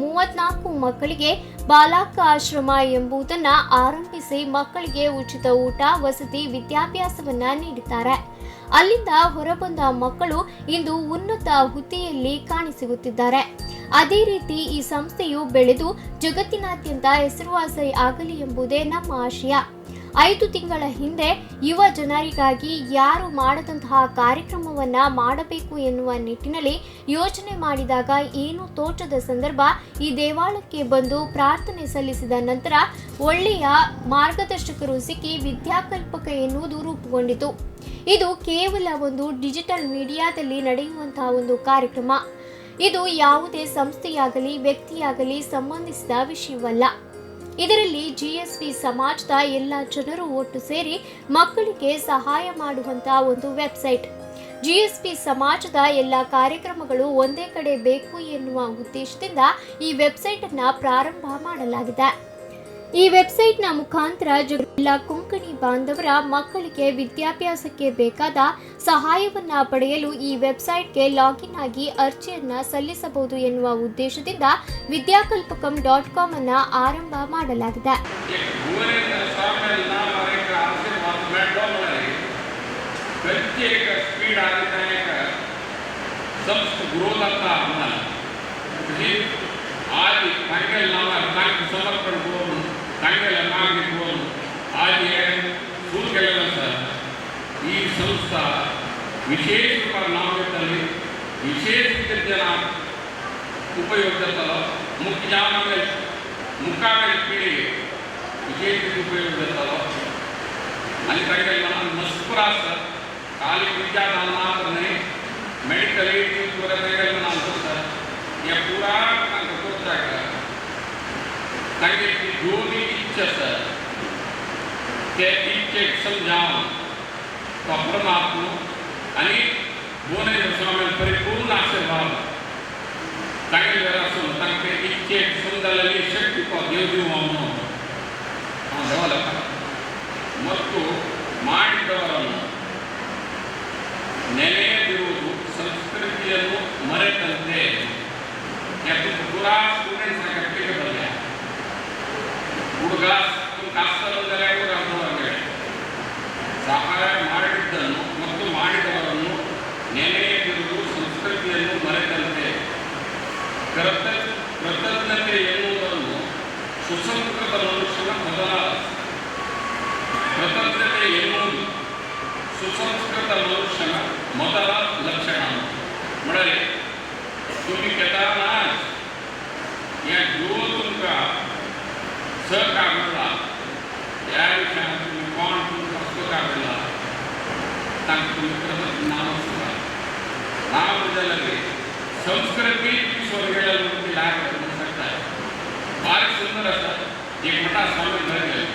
34 ಮಕ್ಕಳಿಗೆ ಬಾಲಕ ಆಶ್ರಮ ಎಂಬುದನ್ನು ಆರಂಭಿಸಿ ಮಕ್ಕಳಿಗೆ ಉಚಿತ ಊಟ, ವಸತಿ, ವಿದ್ಯಾಭ್ಯಾಸವನ್ನ ನೀಡಿದ್ದಾರೆ. ಅಲ್ಲಿಂದ ಹೊರಬಂದ ಮಕ್ಕಳು ಇಂದು ಉನ್ನತ ಹುದ್ದೆಯಲ್ಲಿ ಕಾಣಸಿಗುತ್ತಿದ್ದಾರೆ. ಅದೇ ರೀತಿ ಈ ಸಂಸ್ಥೆಯು ಬೆಳೆದು ಜಗತ್ತಿನಾದ್ಯಂತ ಹೆಸರುವಾಸಿ ಆಗಲಿ ಎಂಬುದೇ ನಮ್ಮ ಆಶಯ. 5 ತಿಂಗಳ ಹಿಂದೆ ಯುವ ಜನರಿಗಾಗಿ ಯಾರು ಮಾಡದಂತಹ ಕಾರ್ಯಕ್ರಮವನ್ನ ಮಾಡಬೇಕು ಎನ್ನುವ ನಿಟ್ಟಿನಲ್ಲಿ ಯೋಚನೆ ಮಾಡಿದಾಗ ಏನೂ ತೋಚದ ಸಂದರ್ಭ ಈ ದೇವಾಲಯಕ್ಕೆ ಬಂದು ಪ್ರಾರ್ಥನೆ ಸಲ್ಲಿಸಿದ ನಂತರ ಒಳ್ಳೆಯ ಮಾರ್ಗದರ್ಶಕರು ಸಿಕ್ಕಿ ವಿದ್ಯಾಕಲ್ಪಕ ಎನ್ನುವುದು ರೂಪುಗೊಂಡಿತು. ಇದು ಕೇವಲ ಒಂದು ಡಿಜಿಟಲ್ ಮೀಡಿಯಾದಲ್ಲಿ ನಡೆಯುವಂತಹ ಒಂದು ಕಾರ್ಯಕ್ರಮ. ಇದು ಯಾವುದೇ ಸಂಸ್ಥೆಯಾಗಲಿ ವ್ಯಕ್ತಿಯಾಗಲಿ ಸಂಬಂಧಿಸಿದ ವಿಷಯವಲ್ಲ. ಇದರಲ್ಲಿ ಜಿಎಸ್ಪಿ ಸಮಾಜದ ಎಲ್ಲ ಜನರು ಒಟ್ಟು ಸೇರಿ ಮಕ್ಕಳಿಗೆ ಸಹಾಯ ಮಾಡುವಂತಹ ಒಂದು ವೆಬ್ಸೈಟ್. ಜಿಎಸ್ಪಿ ಸಮಾಜದ ಎಲ್ಲ ಕಾರ್ಯಕ್ರಮಗಳು ಒಂದೇ ಕಡೆ ಬೇಕು ಎನ್ನುವ ಉದ್ದೇಶದಿಂದ ಈ ವೆಬ್ಸೈಟ್ ಅನ್ನ ಪ್ರಾರಂಭ ಮಾಡಲಾಗಿದೆ. ಈ ವೆಬ್ಸೈಟ್ನ ಮುಖಾಂತರ ಎಲ್ಲ ಕೊಂಕಣಿ ಬಾಂಧವರ ಮಕ್ಕಳಿಗೆ ವಿದ್ಯಾಭ್ಯಾಸಕ್ಕೆ ಬೇಕಾದ ಸಹಾಯವನ್ನ ಪಡೆಯಲು ಈ ವೆಬ್ಸೈಟ್ಗೆ ಲಾಗಿನ್ ಆಗಿ ಅರ್ಜಿಯನ್ನ ಸಲ್ಲಿಸಬಹುದು ಎನ್ನುವ ಉದ್ದೇಶದಿಂದ ವಿದ್ಯಾಕಲ್ಪಕಂ.ಕಾಮ್ ಅನ್ನ ಆರಂಭ ಮಾಡಲಾಗಿದೆ. ಭುವನೇಂದ್ರ ಸ್ವಾಮಿ ನಾಮ ಆಶೀರ್ವಾದ ಮೇಡೋಮಲ್ಲಿ ಪ್ರತ್ಯೇಕ ಸ್ಪೀಡ್ ಆಗಿದ್ದ ಸಂಸ್ಥ ಗ್ರೋತ್ ಅಂತ ಆದಿ ತಂಗೆಲ್ ನಾಮ ತಾಂಕ್ ಸಮರ್ಪಣ ಬೋನು ತಂಗೆಲ ಮಾಗಿ ಬೋನು ಆದಿ ಸುರು ಕೆಲ ಸರ್. ಈ ಸಂಸ್ಥಾ ವಿಶೇಷ ನಾಮದಲ್ಲಿ ವಿಶೇಷ ಜನ ಉಪಯೋಗ जातलो, मुख्य जावन आमगे मुखावेले पिळगे विशेष उपयोग जातलो. आनी तांगे मनान मस्कुर आसा, खाली विद्यादान मात्र न्हय, मेडिकल एड पुरा तांगे मनान आसता. ह्या पुरा तांकां करचाक तांगे दोनी इच्छा आसा, ते इच्छेक समजावन तो परमात्मा आनी भुवनेश्वर स्वामी परिपूर्ण आशीर्वाद तांगेले आसून तांकां इच्छेक समजालेली शक्ती तो देव दिवं म्हणून हांव देवाला. ಮತ್ತು ಮಾಡಿದವರನ್ನು ನೆನೆಯದಿರುವುದು ಸಂಸ್ಕೃತಿಯನ್ನು ಮರೆತಂತೆ. ಯಾಕೆ ಪೂರಾ ಸ್ಟೂಡೆಂಟ್ಸ್ ಅಪ್ಲಿಕೇಬಲ್ ಹುಡುಗ ಕಾಸ್ತಾರೆ. ಸಹಾಯ ಮಾಡಿದ್ದನ್ನು ಮತ್ತು ಮಾಡಿದವರನ್ನು ನೆನೆಯದಿರುವುದು ಸಂಸ್ಕೃತಿಯನ್ನು ಮರೆತಂತೆ. ಕೃತಜ್ಞತೆ ಎನ್ನುವುದನ್ನು ಸುಸಂಸ್ಕೃತ ಮನುಷ್ಯನ ಮೊದಲ ಕೃತಜ್ಞತೆ ಎನ್ನುವುದು ಸುಸಂಸ್ಕೃತ ಮನುಷ್ಯನ ಮೊದಲ ಲಕ್ಷಣ. म्हळ्यार तुमी केदारनाथ ह्या जो तुमकां सहकार मेळ्ळा, ह्या विशयान तुमी कोण तुमकां सहकार मेळ्ळा तांकां तुमी कृतज्ञ नाम नाम जाल्यार संस्कृती स्वर्गेल्या लाग शकता. भारी सुंदर आसा. एक मोठा स्वामी घर गेले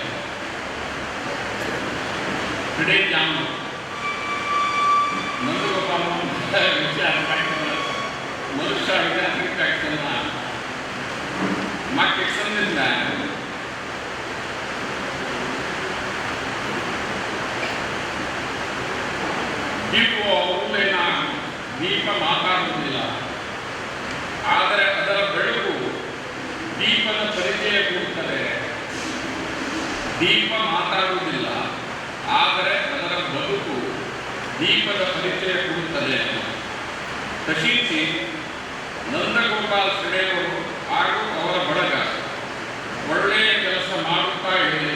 today जाम ನಂದಗೋಪಾಲ ವಿಚಾರ ಮನುಷ್ಯ ವಿಚಾರ म्हाका समजता. ದೀಪವು ಉಳ್ಳೇನ ದೀಪ ಮಾತಾಡುವುದಿಲ್ಲ, ಆದರೆ ಅದರ ಬೆಳಕು ದೀಪದ ಪರಿಚಯ ಕೊಡುತ್ತದೆ. ದೀಪ ಮಾತಾಡುವುದಿಲ್ಲ, ಆದರೆ ಅದರ ಬದುಕು ದೀಪದ ಪರಿಚಯ ಕೊಡುತ್ತದೆ. ತಶೀಚ್ ನಂದಗೋಪಾಲ್ ಸೆಡೆಯವರು ಹಾಗೂ ಅವರ ಬಳಗ ಒಳ್ಳೆಯ ಕೆಲಸ ಮಾಡುತ್ತಾ ಇರಲಿ.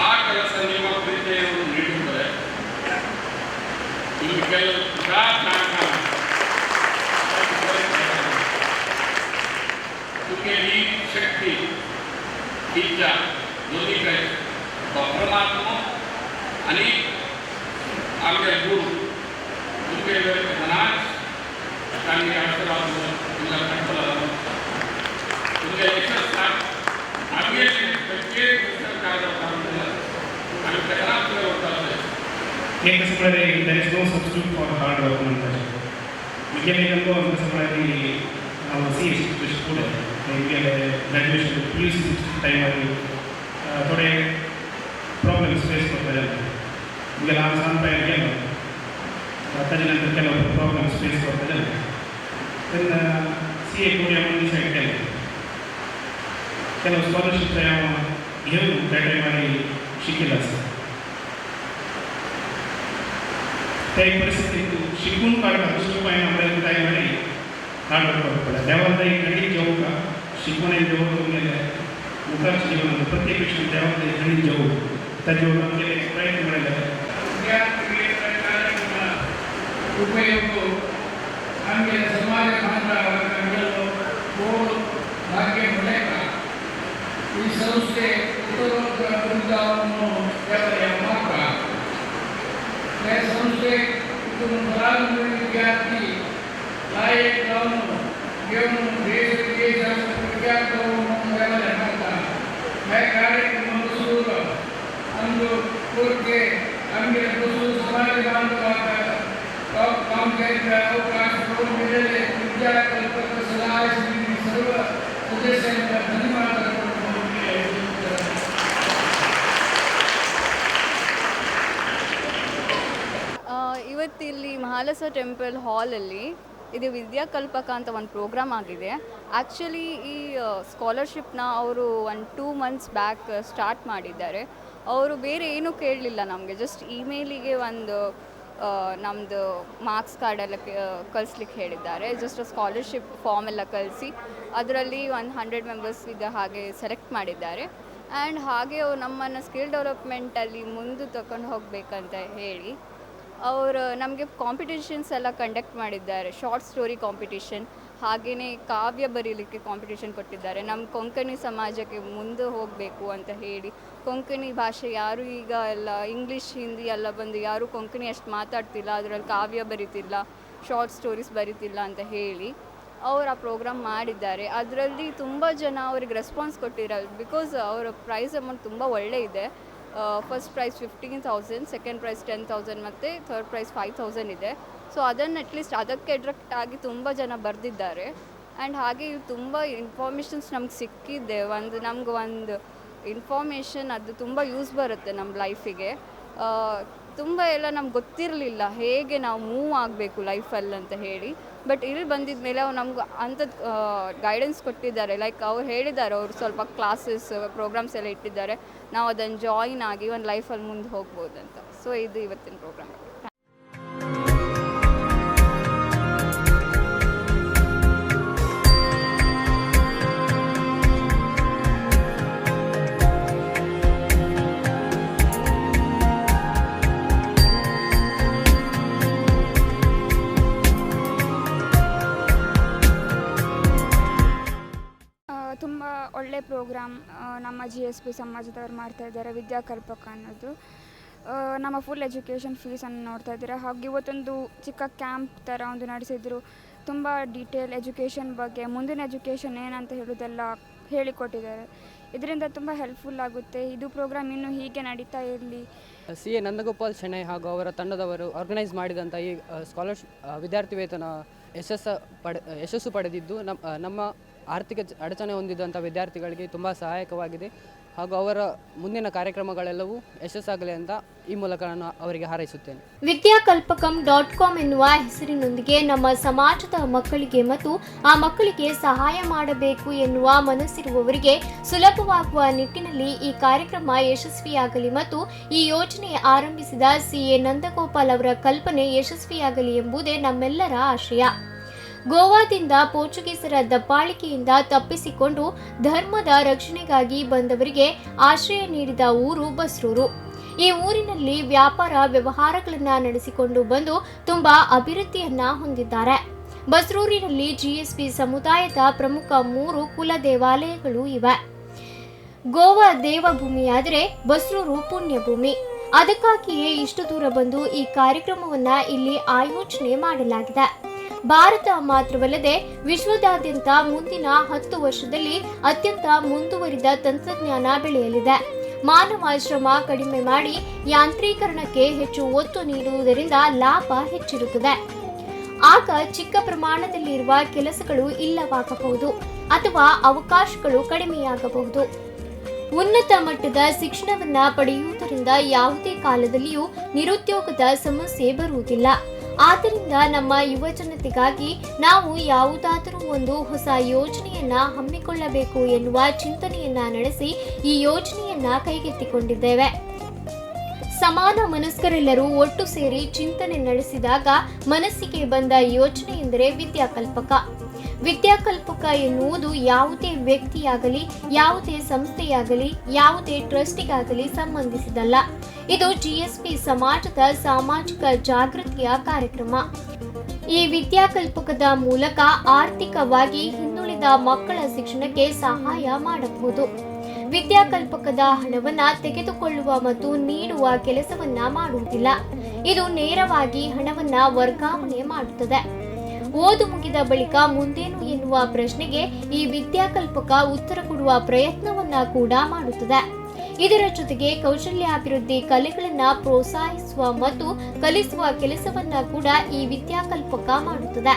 ಆ ಕೆಲಸ ನಿಮ್ಮ ಪ್ರೀತಿಯನ್ನು ನೀಡುತ್ತದೆ. ಇಲ್ಲಿ ಕೆಲವು तुमगेली शक्ती इच्छा दोन्ही काय परमात्मा आणि आमगे गुरु तुमगे मनाच तांगे आशीर्वाद तुमकां मेळटलो. तुमगे यशस आमगे प्रत्येक आमी केन्नाच तुमगे वताले. एक कसं म्हळ्यार there is no substitute for hard work म्हणटाचे. म्हगेलें एक अनुभव कसं म्हळ्यार हांव सी ए स्टुडंट, म्हगेलें ग्रॅज्युएशन पी यू सी टायमार थोडे प्रॉब्लम्स फेस करता जाले. म्हगेलें हांव सान पायर गेलो, ताजे नंतर ಕೆಲವು प्रॉब्लम्स फेस करता जाले. तेन्ना सी ए करुया म्हणून डिसायड केलें. ಕೆಲವು स्कॉलरशीप हांव घेवन त्या टायमार शिकिल्लो आसा. त्या परिस्थितीत शिकून काडटा दुसरो उपाय ना म्हळ्यार टायमार हार्ड वर्क करप पडटा. देवान एक खंडीत जेवका शिकून जेवण तुमगेलें मुखारच्या जिवनांत प्रत्येक विशयान देवान खंडीत जेवू ताजे आमगेले प्रयत्न म्हळ्यार ವಿದ್ಯಾರ್ಥಿಗಳಿಗೆ ಉಪಯೋಗ ನಮಗೆ ಸಮಾಜ ಬಾಂಧವರು ಭಾಗ್ಯ ಮೂಲಕ ಈ ಸಂಸ್ಥೆ ಉತ್ತರೋತ್ತರ ಅಭಿವೃದ್ಧಿಯನ್ನು ಮಾತ್ರ हे संस्थेक तितून विद्यार्थी लायक जावन घेवन देश विदेशात प्रख्यात म्हणून मागता. हे कार्यक्रम सुरू आमचो कोरके आमगे बसून समाज बांधवाक कॉमकॅट अवकाश करून दिलेले विद्याकल्पक सलाह समिती सर्व सदस्यांना धन्यवाद अर्पण करून मी आयोजित करत आहे. ಇವತ್ತಿಲ್ಲಿ ಮಹಾಲಸ ಟೆಂಪಲ್ ಹಾಲಲ್ಲಿ ಇದು ವಿದ್ಯಾಕಲ್ಪಕ ಅಂತ ಒಂದು ಪ್ರೋಗ್ರಾಮ್ ಆಗಿದೆ. ಆ್ಯಕ್ಚುಲಿ ಈ ಸ್ಕಾಲರ್ಶಿಪ್ನ ಅವರು 1-2 ಮಂತ್ಸ್ ಬ್ಯಾಕ್ ಸ್ಟಾರ್ಟ್ ಮಾಡಿದ್ದಾರೆ. ಅವರು ಬೇರೆ ಏನೂ ಕೇಳಲಿಲ್ಲ ನಮಗೆ, ಜಸ್ಟ್ ಇಮೇಲಿಗೆ ಒಂದು ನಮ್ಮದು ಮಾರ್ಕ್ಸ್ ಕಾರ್ಡೆಲ್ಲ ಕಳಿಸ್ಲಿಕ್ಕೆ ಹೇಳಿದ್ದಾರೆ. ಜಸ್ಟ್ ಸ್ಕಾಲರ್ಶಿಪ್ ಫಾರ್ಮ್ ಎಲ್ಲ ಕಳಿಸಿ ಅದರಲ್ಲಿ 100 ಮೆಂಬರ್ಸ್ ಇದ್ದ ಹಾಗೆ ಸೆಲೆಕ್ಟ್ ಮಾಡಿದ್ದಾರೆ. ಆ್ಯಂಡ್ ಹಾಗೆ ಅವರು ನಮ್ಮನ್ನು ಸ್ಕಿಲ್ ಡೆವಲಪ್ಮೆಂಟಲ್ಲಿ ಮುಂದೆ ತಗೊಂಡು ಹೋಗಬೇಕಂತ ಹೇಳಿ ಅವರು ನಮಗೆ ಕಾಂಪಿಟೇಷನ್ಸ್ ಎಲ್ಲ ಕಂಡಕ್ಟ್ ಮಾಡಿದ್ದಾರೆ. ಶಾರ್ಟ್ ಸ್ಟೋರಿ ಕಾಂಪಿಟೇಷನ್, ಹಾಗೆಯೇ ಕಾವ್ಯ ಬರೀಲಿಕ್ಕೆ ಕಾಂಪಿಟೇಷನ್ ಕೊಟ್ಟಿದ್ದಾರೆ. ನಮ್ಮ ಕೊಂಕಣಿ ಸಮಾಜಕ್ಕೆ ಮುಂದೆ ಹೋಗಬೇಕು ಅಂತ ಹೇಳಿ, ಕೊಂಕಣಿ ಭಾಷೆ ಯಾರು ಈಗ ಎಲ್ಲ ಇಂಗ್ಲೀಷ್ ಹಿಂದಿ ಎಲ್ಲ ಬಂದು ಯಾರೂ ಕೊಂಕಣಿ ಅಷ್ಟು ಮಾತಾಡ್ತಿಲ್ಲ, ಅದರಲ್ಲಿ ಕಾವ್ಯ ಬರೀತಿಲ್ಲ, ಶಾರ್ಟ್ ಸ್ಟೋರೀಸ್ ಬರೀತಿಲ್ಲ ಅಂತ ಹೇಳಿ ಅವರು ಆ ಪ್ರೋಗ್ರಾಮ್ ಮಾಡಿದ್ದಾರೆ. ಅದರಲ್ಲಿ ತುಂಬ ಜನ ಅವ್ರಿಗೆ ರೆಸ್ಪಾನ್ಸ್ ಕೊಟ್ಟಿದ್ದಾರೆ. Because ಅವರ ಪ್ರೈಸ್ ಅಮೌಂಟ್ ತುಂಬ ಒಳ್ಳೆ ಇದೆ. ಫಸ್ಟ್ ಪ್ರೈಸ್ 15,000, ಸೆಕೆಂಡ್ ಪ್ರೈಸ್ 10,000 ಮತ್ತು ಥರ್ಡ್ ಪ್ರೈಸ್ 5,000 ಇದೆ. ಸೊ ಅದನ್ನು ಅಟ್ಲೀಸ್ಟ್ ಅದಕ್ಕೆ ಅಟ್ರಾಕ್ಟ್ ಆಗಿ ತುಂಬ ಜನ ಬರೆದಿದ್ದಾರೆ. ಆ್ಯಂಡ್ ಹಾಗೆ ತುಂಬ ಇನ್ಫಾರ್ಮೇಷನ್ಸ್ ನಮ್ಗೆ ಸಿಕ್ಕಿದೆ. ಒಂದು ನಮ್ಗೆ ಒಂದು ಇನ್ಫಾರ್ಮೇಷನ್ ಅದು ತುಂಬ ಯೂಸ್ ಬರುತ್ತೆ ನಮ್ಮ ಲೈಫಿಗೆ. ತುಂಬ ಎಲ್ಲ ನಮ್ಗೆ ಗೊತ್ತಿರಲಿಲ್ಲ ಹೇಗೆ ನಾವು ಮೂವ್ ಆಗಬೇಕು ಲೈಫಲ್ಲಿ ಅಂತ ಹೇಳಿ. ಬಟ್ ಇಲ್ಲಿ ಬಂದಿದ್ದ ಮೇಲೆ ಅವ್ರು ನಮ್ಗೆ ಅಂಥದ್ದು ಗೈಡೆನ್ಸ್ ಕೊಟ್ಟಿದ್ದಾರೆ. ಲೈಕ್ ಅವ್ರು ಹೇಳಿದ್ದಾರೆ, ಅವರು ಸ್ವಲ್ಪ ಕ್ಲಾಸಸ್ ಪ್ರೋಗ್ರಾಮ್ಸ್ ಎಲ್ಲ ಇಟ್ಟಿದ್ದಾರೆ, ನಾವು ಅದನ್ನು ಜಾಯಿನ್ ಆಗಿ ಒಂದು ಲೈಫಲ್ಲಿ ಮುಂದೆ ಹೋಗ್ಬೋದಂತ. ಸೊ ಇದು ಇವತ್ತಿನ ಪ್ರೋಗ್ರಾಮ್. ತುಂಬ ಒಳ್ಳೆ ಪ್ರೋಗ್ರಾಮ್ ನಮ್ಮ GSP ಸಮಾಜದವ್ರು ಮಾಡ್ತಾಯಿದ್ದಾರೆ, ವಿದ್ಯಾಕಲ್ಪಕ ಅನ್ನೋದು. ನಮ್ಮ ಫುಲ್ ಎಜುಕೇಷನ್ ಫೀಸನ್ನು ನೋಡ್ತಾ ಇದ್ದಾರೆ. ಹಾಗೆ ಇವತ್ತೊಂದು ಚಿಕ್ಕ ಕ್ಯಾಂಪ್ ಥರ ಒಂದು ನಡೆಸಿದರು. ತುಂಬ ಡೀಟೇಲ್ ಎಜುಕೇಷನ್ ಬಗ್ಗೆ, ಮುಂದಿನ ಎಜುಕೇಷನ್ ಏನಂತ ಹೇಳೋದೆಲ್ಲ ಹೇಳಿಕೊಟ್ಟಿದ್ದಾರೆ. ಇದರಿಂದ ತುಂಬ ಹೆಲ್ಪ್ಫುಲ್ ಆಗುತ್ತೆ. ಇದು ಪ್ರೋಗ್ರಾಮ್ ಇನ್ನೂ ಹೀಗೆ ನಡೀತಾ ಇರಲಿ. CA Nandagopal Shenoy ಹಾಗೂ ಅವರ ತಂಡದವರು ಆರ್ಗನೈಸ್ ಮಾಡಿದಂಥ ಈ ಸ್ಕಾಲರ್ಶಿಪ್ ವಿದ್ಯಾರ್ಥಿ ವೇತನ ಯಶಸ್ಸು ಪಡೆದಿದ್ದು ನಮ್ಮ ಆರ್ಥಿಕ ಅಡಚಣೆ ಹೊಂದಿದಂಥ ವಿದ್ಯಾರ್ಥಿಗಳಿಗೆ ತುಂಬ ಸಹಾಯಕವಾಗಿದೆ ಹಾಗೂ ಅವರ ಮುಂದಿನ ಕಾರ್ಯಕ್ರಮಗಳೆಲ್ಲವೂ ಯಶಸ್ಸಾಗಲಿ ಅಂತ ಈ ಮೂಲಕ ನಾನು ಅವರಿಗೆ ಹಾರೈಸುತ್ತೇನೆ. ವಿದ್ಯಾಕಲ್ಪಕಂ.com ಎನ್ನುವ ಹೆಸರಿನೊಂದಿಗೆ ನಮ್ಮ ಸಮಾಜದ ಮಕ್ಕಳಿಗೆ ಮತ್ತು ಆ ಮಕ್ಕಳಿಗೆ ಸಹಾಯ ಮಾಡಬೇಕು ಎನ್ನುವ ಮನಸ್ಸಿರುವವರಿಗೆ ಸುಲಭವಾಗುವ ನಿಟ್ಟಿನಲ್ಲಿ ಈ ಕಾರ್ಯಕ್ರಮ ಯಶಸ್ವಿಯಾಗಲಿ ಮತ್ತು ಈ ಯೋಜನೆ ಆರಂಭಿಸಿದ CA Nandagopal ಅವರ ಕಲ್ಪನೆ ಯಶಸ್ವಿಯಾಗಲಿ ಎಂಬುದೇ ನಮ್ಮೆಲ್ಲರ ಆಶಯ. ಗೋವಾದಿಂದ ಪೋರ್ಚುಗೀಸರ ದಬ್ಬಾಳಿಕೆಯಿಂದ ತಪ್ಪಿಸಿಕೊಂಡು ಧರ್ಮದ ರಕ್ಷಣೆಗಾಗಿ ಬಂದವರಿಗೆ ಆಶ್ರಯ ನೀಡಿದ ಊರು ಬಸ್ರೂರು. ಈ ಊರಿನಲ್ಲಿ ವ್ಯಾಪಾರ ವ್ಯವಹಾರಗಳನ್ನು ನಡೆಸಿಕೊಂಡು ಬಂದು ತುಂಬಾ ಅಭಿವೃದ್ಧಿಯನ್ನ ಹೊಂದಿದ್ದಾರೆ. ಬಸ್ರೂರಿನಲ್ಲಿ ಜಿಎಸ್ಪಿ ಸಮುದಾಯದ ಪ್ರಮುಖ 3 ಕುಲ ದೇವಾಲಯಗಳು ಇವೆ. ಗೋವಾ ದೇವಭೂಮಿಯಾದರೆ ಬಸ್ರೂರು ಪುಣ್ಯಭೂಮಿ. ಅದಕ್ಕಾಗಿಯೇ ಇಷ್ಟು ದೂರ ಬಂದು ಈ ಕಾರ್ಯಕ್ರಮವನ್ನ ಇಲ್ಲಿ ಆಯೋಜನೆ ಮಾಡಲಾಗಿದೆ. ಭಾರತ ಮಾತ್ರವಲ್ಲದೆ ವಿಶ್ವದಾದ್ಯಂತ ಮುಂದಿನ 10 ವರ್ಷದಲ್ಲಿ ಅತ್ಯಂತ ಮುಂದುವರಿದ ತಂತ್ರಜ್ಞಾನ ಬೆಳೆಯಲಿದೆ. ಮಾನವ ಶ್ರಮ ಕಡಿಮೆ ಮಾಡಿ ಯಾಂತ್ರೀಕರಣಕ್ಕೆ ಹೆಚ್ಚು ಒತ್ತು ನೀಡುವುದರಿಂದ ಲಾಭ ಹೆಚ್ಚಿರುತ್ತದೆ. ಆಗ ಚಿಕ್ಕ ಪ್ರಮಾಣದಲ್ಲಿರುವ ಕೆಲಸಗಳು ಇಲ್ಲವಾಗಬಹುದು ಅಥವಾ ಅವಕಾಶಗಳು ಕಡಿಮೆಯಾಗಬಹುದು. ಉನ್ನತ ಮಟ್ಟದ ಶಿಕ್ಷಣವನ್ನ ಪಡೆಯುವುದರಿಂದ ಯಾವುದೇ ಕಾಲದಲ್ಲಿಯೂ ನಿರುದ್ಯೋಗದ ಸಮಸ್ಯೆ ಬರುವುದಿಲ್ಲ. ಆದ್ದರಿಂದ ನಮ್ಮ ಯುವ ಜನತೆಗಾಗಿ ನಾವು ಯಾವುದಾದರೂ ಒಂದು ಹೊಸ ಯೋಜನೆಯನ್ನ ಹಮ್ಮಿಕೊಳ್ಳಬೇಕು ಎನ್ನುವ ಚಿಂತನೆಯನ್ನ ನಡೆಸಿ ಈ ಯೋಜನೆಯನ್ನ ಕೈಗೆತ್ತಿಕೊಂಡಿದ್ದೇವೆ. ಸಮಾನ ಮನಸ್ಕರೆಲ್ಲರೂ ಒಟ್ಟು ಸೇರಿ ಚಿಂತನೆ ನಡೆಸಿದಾಗ ಮನಸ್ಸಿಗೆ ಬಂದ ಯೋಜನೆ ಎಂದರೆ ವಿದ್ಯಾಕಲ್ಪಕ. ವಿದ್ಯಾಕಲ್ಪಕ ಎನ್ನುವುದು ಯಾವುದೇ ವ್ಯಕ್ತಿಯಾಗಲಿ, ಯಾವುದೇ ಸಂಸ್ಥೆಯಾಗಲಿ, ಯಾವುದೇ ಟ್ರಸ್ಟಿಗಾಗಲಿ ಸಂಬಂಧಿಸಿದಲ್ಲ. ಇದು ಜಿಎಸ್ಪಿ ಸಮಾಜದ ಸಾಮಾಜಿಕ ಜಾಗೃತಿಯ ಕಾರ್ಯಕ್ರಮ. ಈ ವಿದ್ಯಾಕಲ್ಪಕದ ಮೂಲಕ ಆರ್ಥಿಕವಾಗಿ ಹಿಂದುಳಿದ ಮಕ್ಕಳ ಶಿಕ್ಷಣಕ್ಕೆ ಸಹಾಯ ಮಾಡಬಹುದು. ವಿದ್ಯಾಕಲ್ಪಕದ ಹಣವನ್ನ ತೆಗೆದುಕೊಳ್ಳುವ ಮತ್ತು ನೀಡುವ ಕೆಲಸವನ್ನ ಮಾಡುವುದಿಲ್ಲ. ಇದು ನೇರವಾಗಿ ಹಣವನ್ನ ವರ್ಗಾವಣೆ ಮಾಡುತ್ತದೆ. ಓದು ಮುಗಿದ ಬಳಿಕ ಮುಂದೇನು ಎನ್ನುವ ಪ್ರಶ್ನೆಗೆ ಈ ವಿದ್ಯಾಕಲ್ಪಕ ಉತ್ತರ ಕೊಡುವ ಪ್ರಯತ್ನವನ್ನ ಕೂಡ ಮಾಡುತ್ತದೆ. ಇದರ ಜೊತೆಗೆ ಕೌಶಲ್ಯಾಭಿವೃದ್ಧಿ ಕಲೆಗಳನ್ನ ಪ್ರೋತ್ಸಾಹಿಸುವ ಮತ್ತು ಕಲಿಸುವ ಕೆಲಸವನ್ನ ಕೂಡ ಈ ವಿದ್ಯಾಕಲ್ಪಕ ಮಾಡುತ್ತದೆ.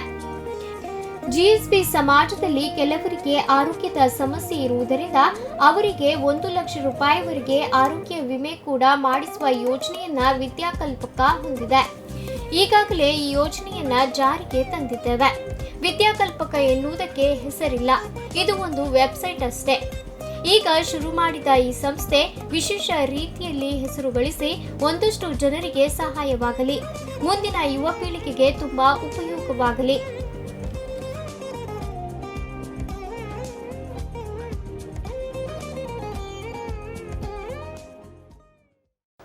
ಜಿಎಸ್ಬಿ ಸಮಾಜದಲ್ಲಿ ಕೆಲವರಿಗೆ ಆರೋಗ್ಯದ ಸಮಸ್ಯೆ ಇರುವುದರಿಂದ ಅವರಿಗೆ 1 ಲಕ್ಷ ರೂಪಾಯಿವರೆಗೆ ಆರೋಗ್ಯ ವಿಮೆ ಕೂಡ ಮಾಡಿಸುವ ಯೋಜನೆಯನ್ನ ವಿದ್ಯಾಕಲ್ಪಕ ಹೊಂದಿದೆ. ಈಗಾಗಲೇ ಈ ಯೋಜನೆಯನ್ನ ಜಾರಿಗೆ ತಂದಿದ್ದೇವೆ. ವಿದ್ಯಾಕಲ್ಪಕ ಎನ್ನುವುದಕ್ಕೆ ಹೆಸರಿಲ್ಲ, ಇದು ಒಂದು ವೆಬ್ಸೈಟ್ ಅಷ್ಟೇ. ಈಗ ಶುರು ಮಾಡಿದ ಈ ಸಂಸ್ಥೆ ವಿಶೇಷ ರೀತಿಯಲ್ಲಿ ಹೆಸರು ಗಳಿಸಿ ಒಂದಷ್ಟು ಜನರಿಗೆ ಸಹಾಯವಾಗಲಿ, ಮುಂದಿನ ಯುವ ಪೀಳಿಗೆಗೆ ತುಂಬಾ ಉಪಯೋಗವಾಗಲಿ.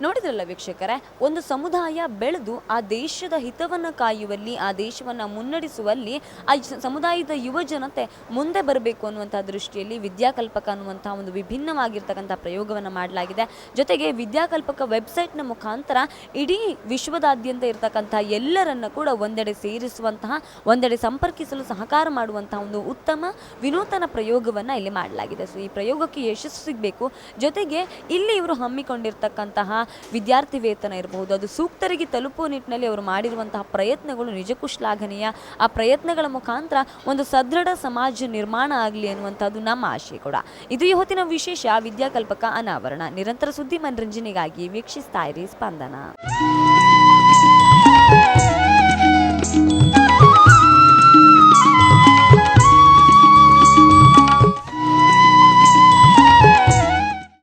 ನೋಡಿದ್ರಲ್ಲ ವೀಕ್ಷಕರೇ, ಒಂದು ಸಮುದಾಯ ಬೆಳೆದು ಆ ದೇಶದ ಹಿತವನ್ನು ಕಾಯುವಲ್ಲಿ, ಆ ದೇಶವನ್ನು ಮುನ್ನಡೆಸುವಲ್ಲಿ ಆ ಸಮುದಾಯದ ಯುವ ಜನತೆ ಮುಂದೆ ಬರಬೇಕು ಅನ್ನುವಂಥ ದೃಷ್ಟಿಯಲ್ಲಿ ವಿದ್ಯಾಕಲ್ಪಕ ಅನ್ನುವಂಥ ಒಂದು ವಿಭಿನ್ನವಾಗಿರ್ತಕ್ಕಂಥ ಪ್ರಯೋಗವನ್ನು ಮಾಡಲಾಗಿದೆ. ಜೊತೆಗೆ ವಿದ್ಯಾಕಲ್ಪಕ ವೆಬ್ಸೈಟ್ನ ಮುಖಾಂತರ ಇಡೀ ವಿಶ್ವದಾದ್ಯಂತ ಇರತಕ್ಕಂಥ ಎಲ್ಲರನ್ನ ಕೂಡ ಒಂದೆಡೆ ಸೇರಿಸುವಂತಹ, ಒಂದೆಡೆ ಸಂಪರ್ಕಿಸಲು ಸಹಕಾರ ಮಾಡುವಂತಹ ಒಂದು ಉತ್ತಮ ವಿನೂತನ ಪ್ರಯೋಗವನ್ನು ಇಲ್ಲಿ ಮಾಡಲಾಗಿದೆ. ಸೊ ಈ ಪ್ರಯೋಗಕ್ಕೆ ಯಶಸ್ಸು ಸಿಗಬೇಕು. ಜೊತೆಗೆ ಇಲ್ಲಿ ಇವರು ಹಮ್ಮಿಕೊಂಡಿರ್ತಕ್ಕಂತಹ ವಿದ್ಯಾರ್ಥಿ ವೇತನ ಇರಬಹುದು, ಅದು ಸೂಕ್ತರಿಗೆ ತಲುಪುವ ನಿಟ್ಟಿನಲ್ಲಿ ಅವರು ಮಾಡಿರುವಂತಹ ಪ್ರಯತ್ನಗಳು ನಿಜಕ್ಕೂ ಶ್ಲಾಘನೀಯ. ಆ ಪ್ರಯತ್ನಗಳ ಮುಖಾಂತರ ಒಂದು ಸದೃಢ ಸಮಾಜ ನಿರ್ಮಾಣ ಆಗಲಿ ಅನ್ನುವಂಥದ್ದು ನಮ್ಮ ಆಶಯ ಕೂಡ. ಇದು ಈ ಹೊತ್ತಿನ ವಿಶೇಷ ವಿದ್ಯಾಕಲ್ಪಕ ಅನಾವರಣ. ನಿರಂತರ ಸುದ್ದಿ ಮನರಂಜನೆಗಾಗಿ ವೀಕ್ಷಿಸ್ತಾ ಇರಿ ಸ್ಪಂದನ.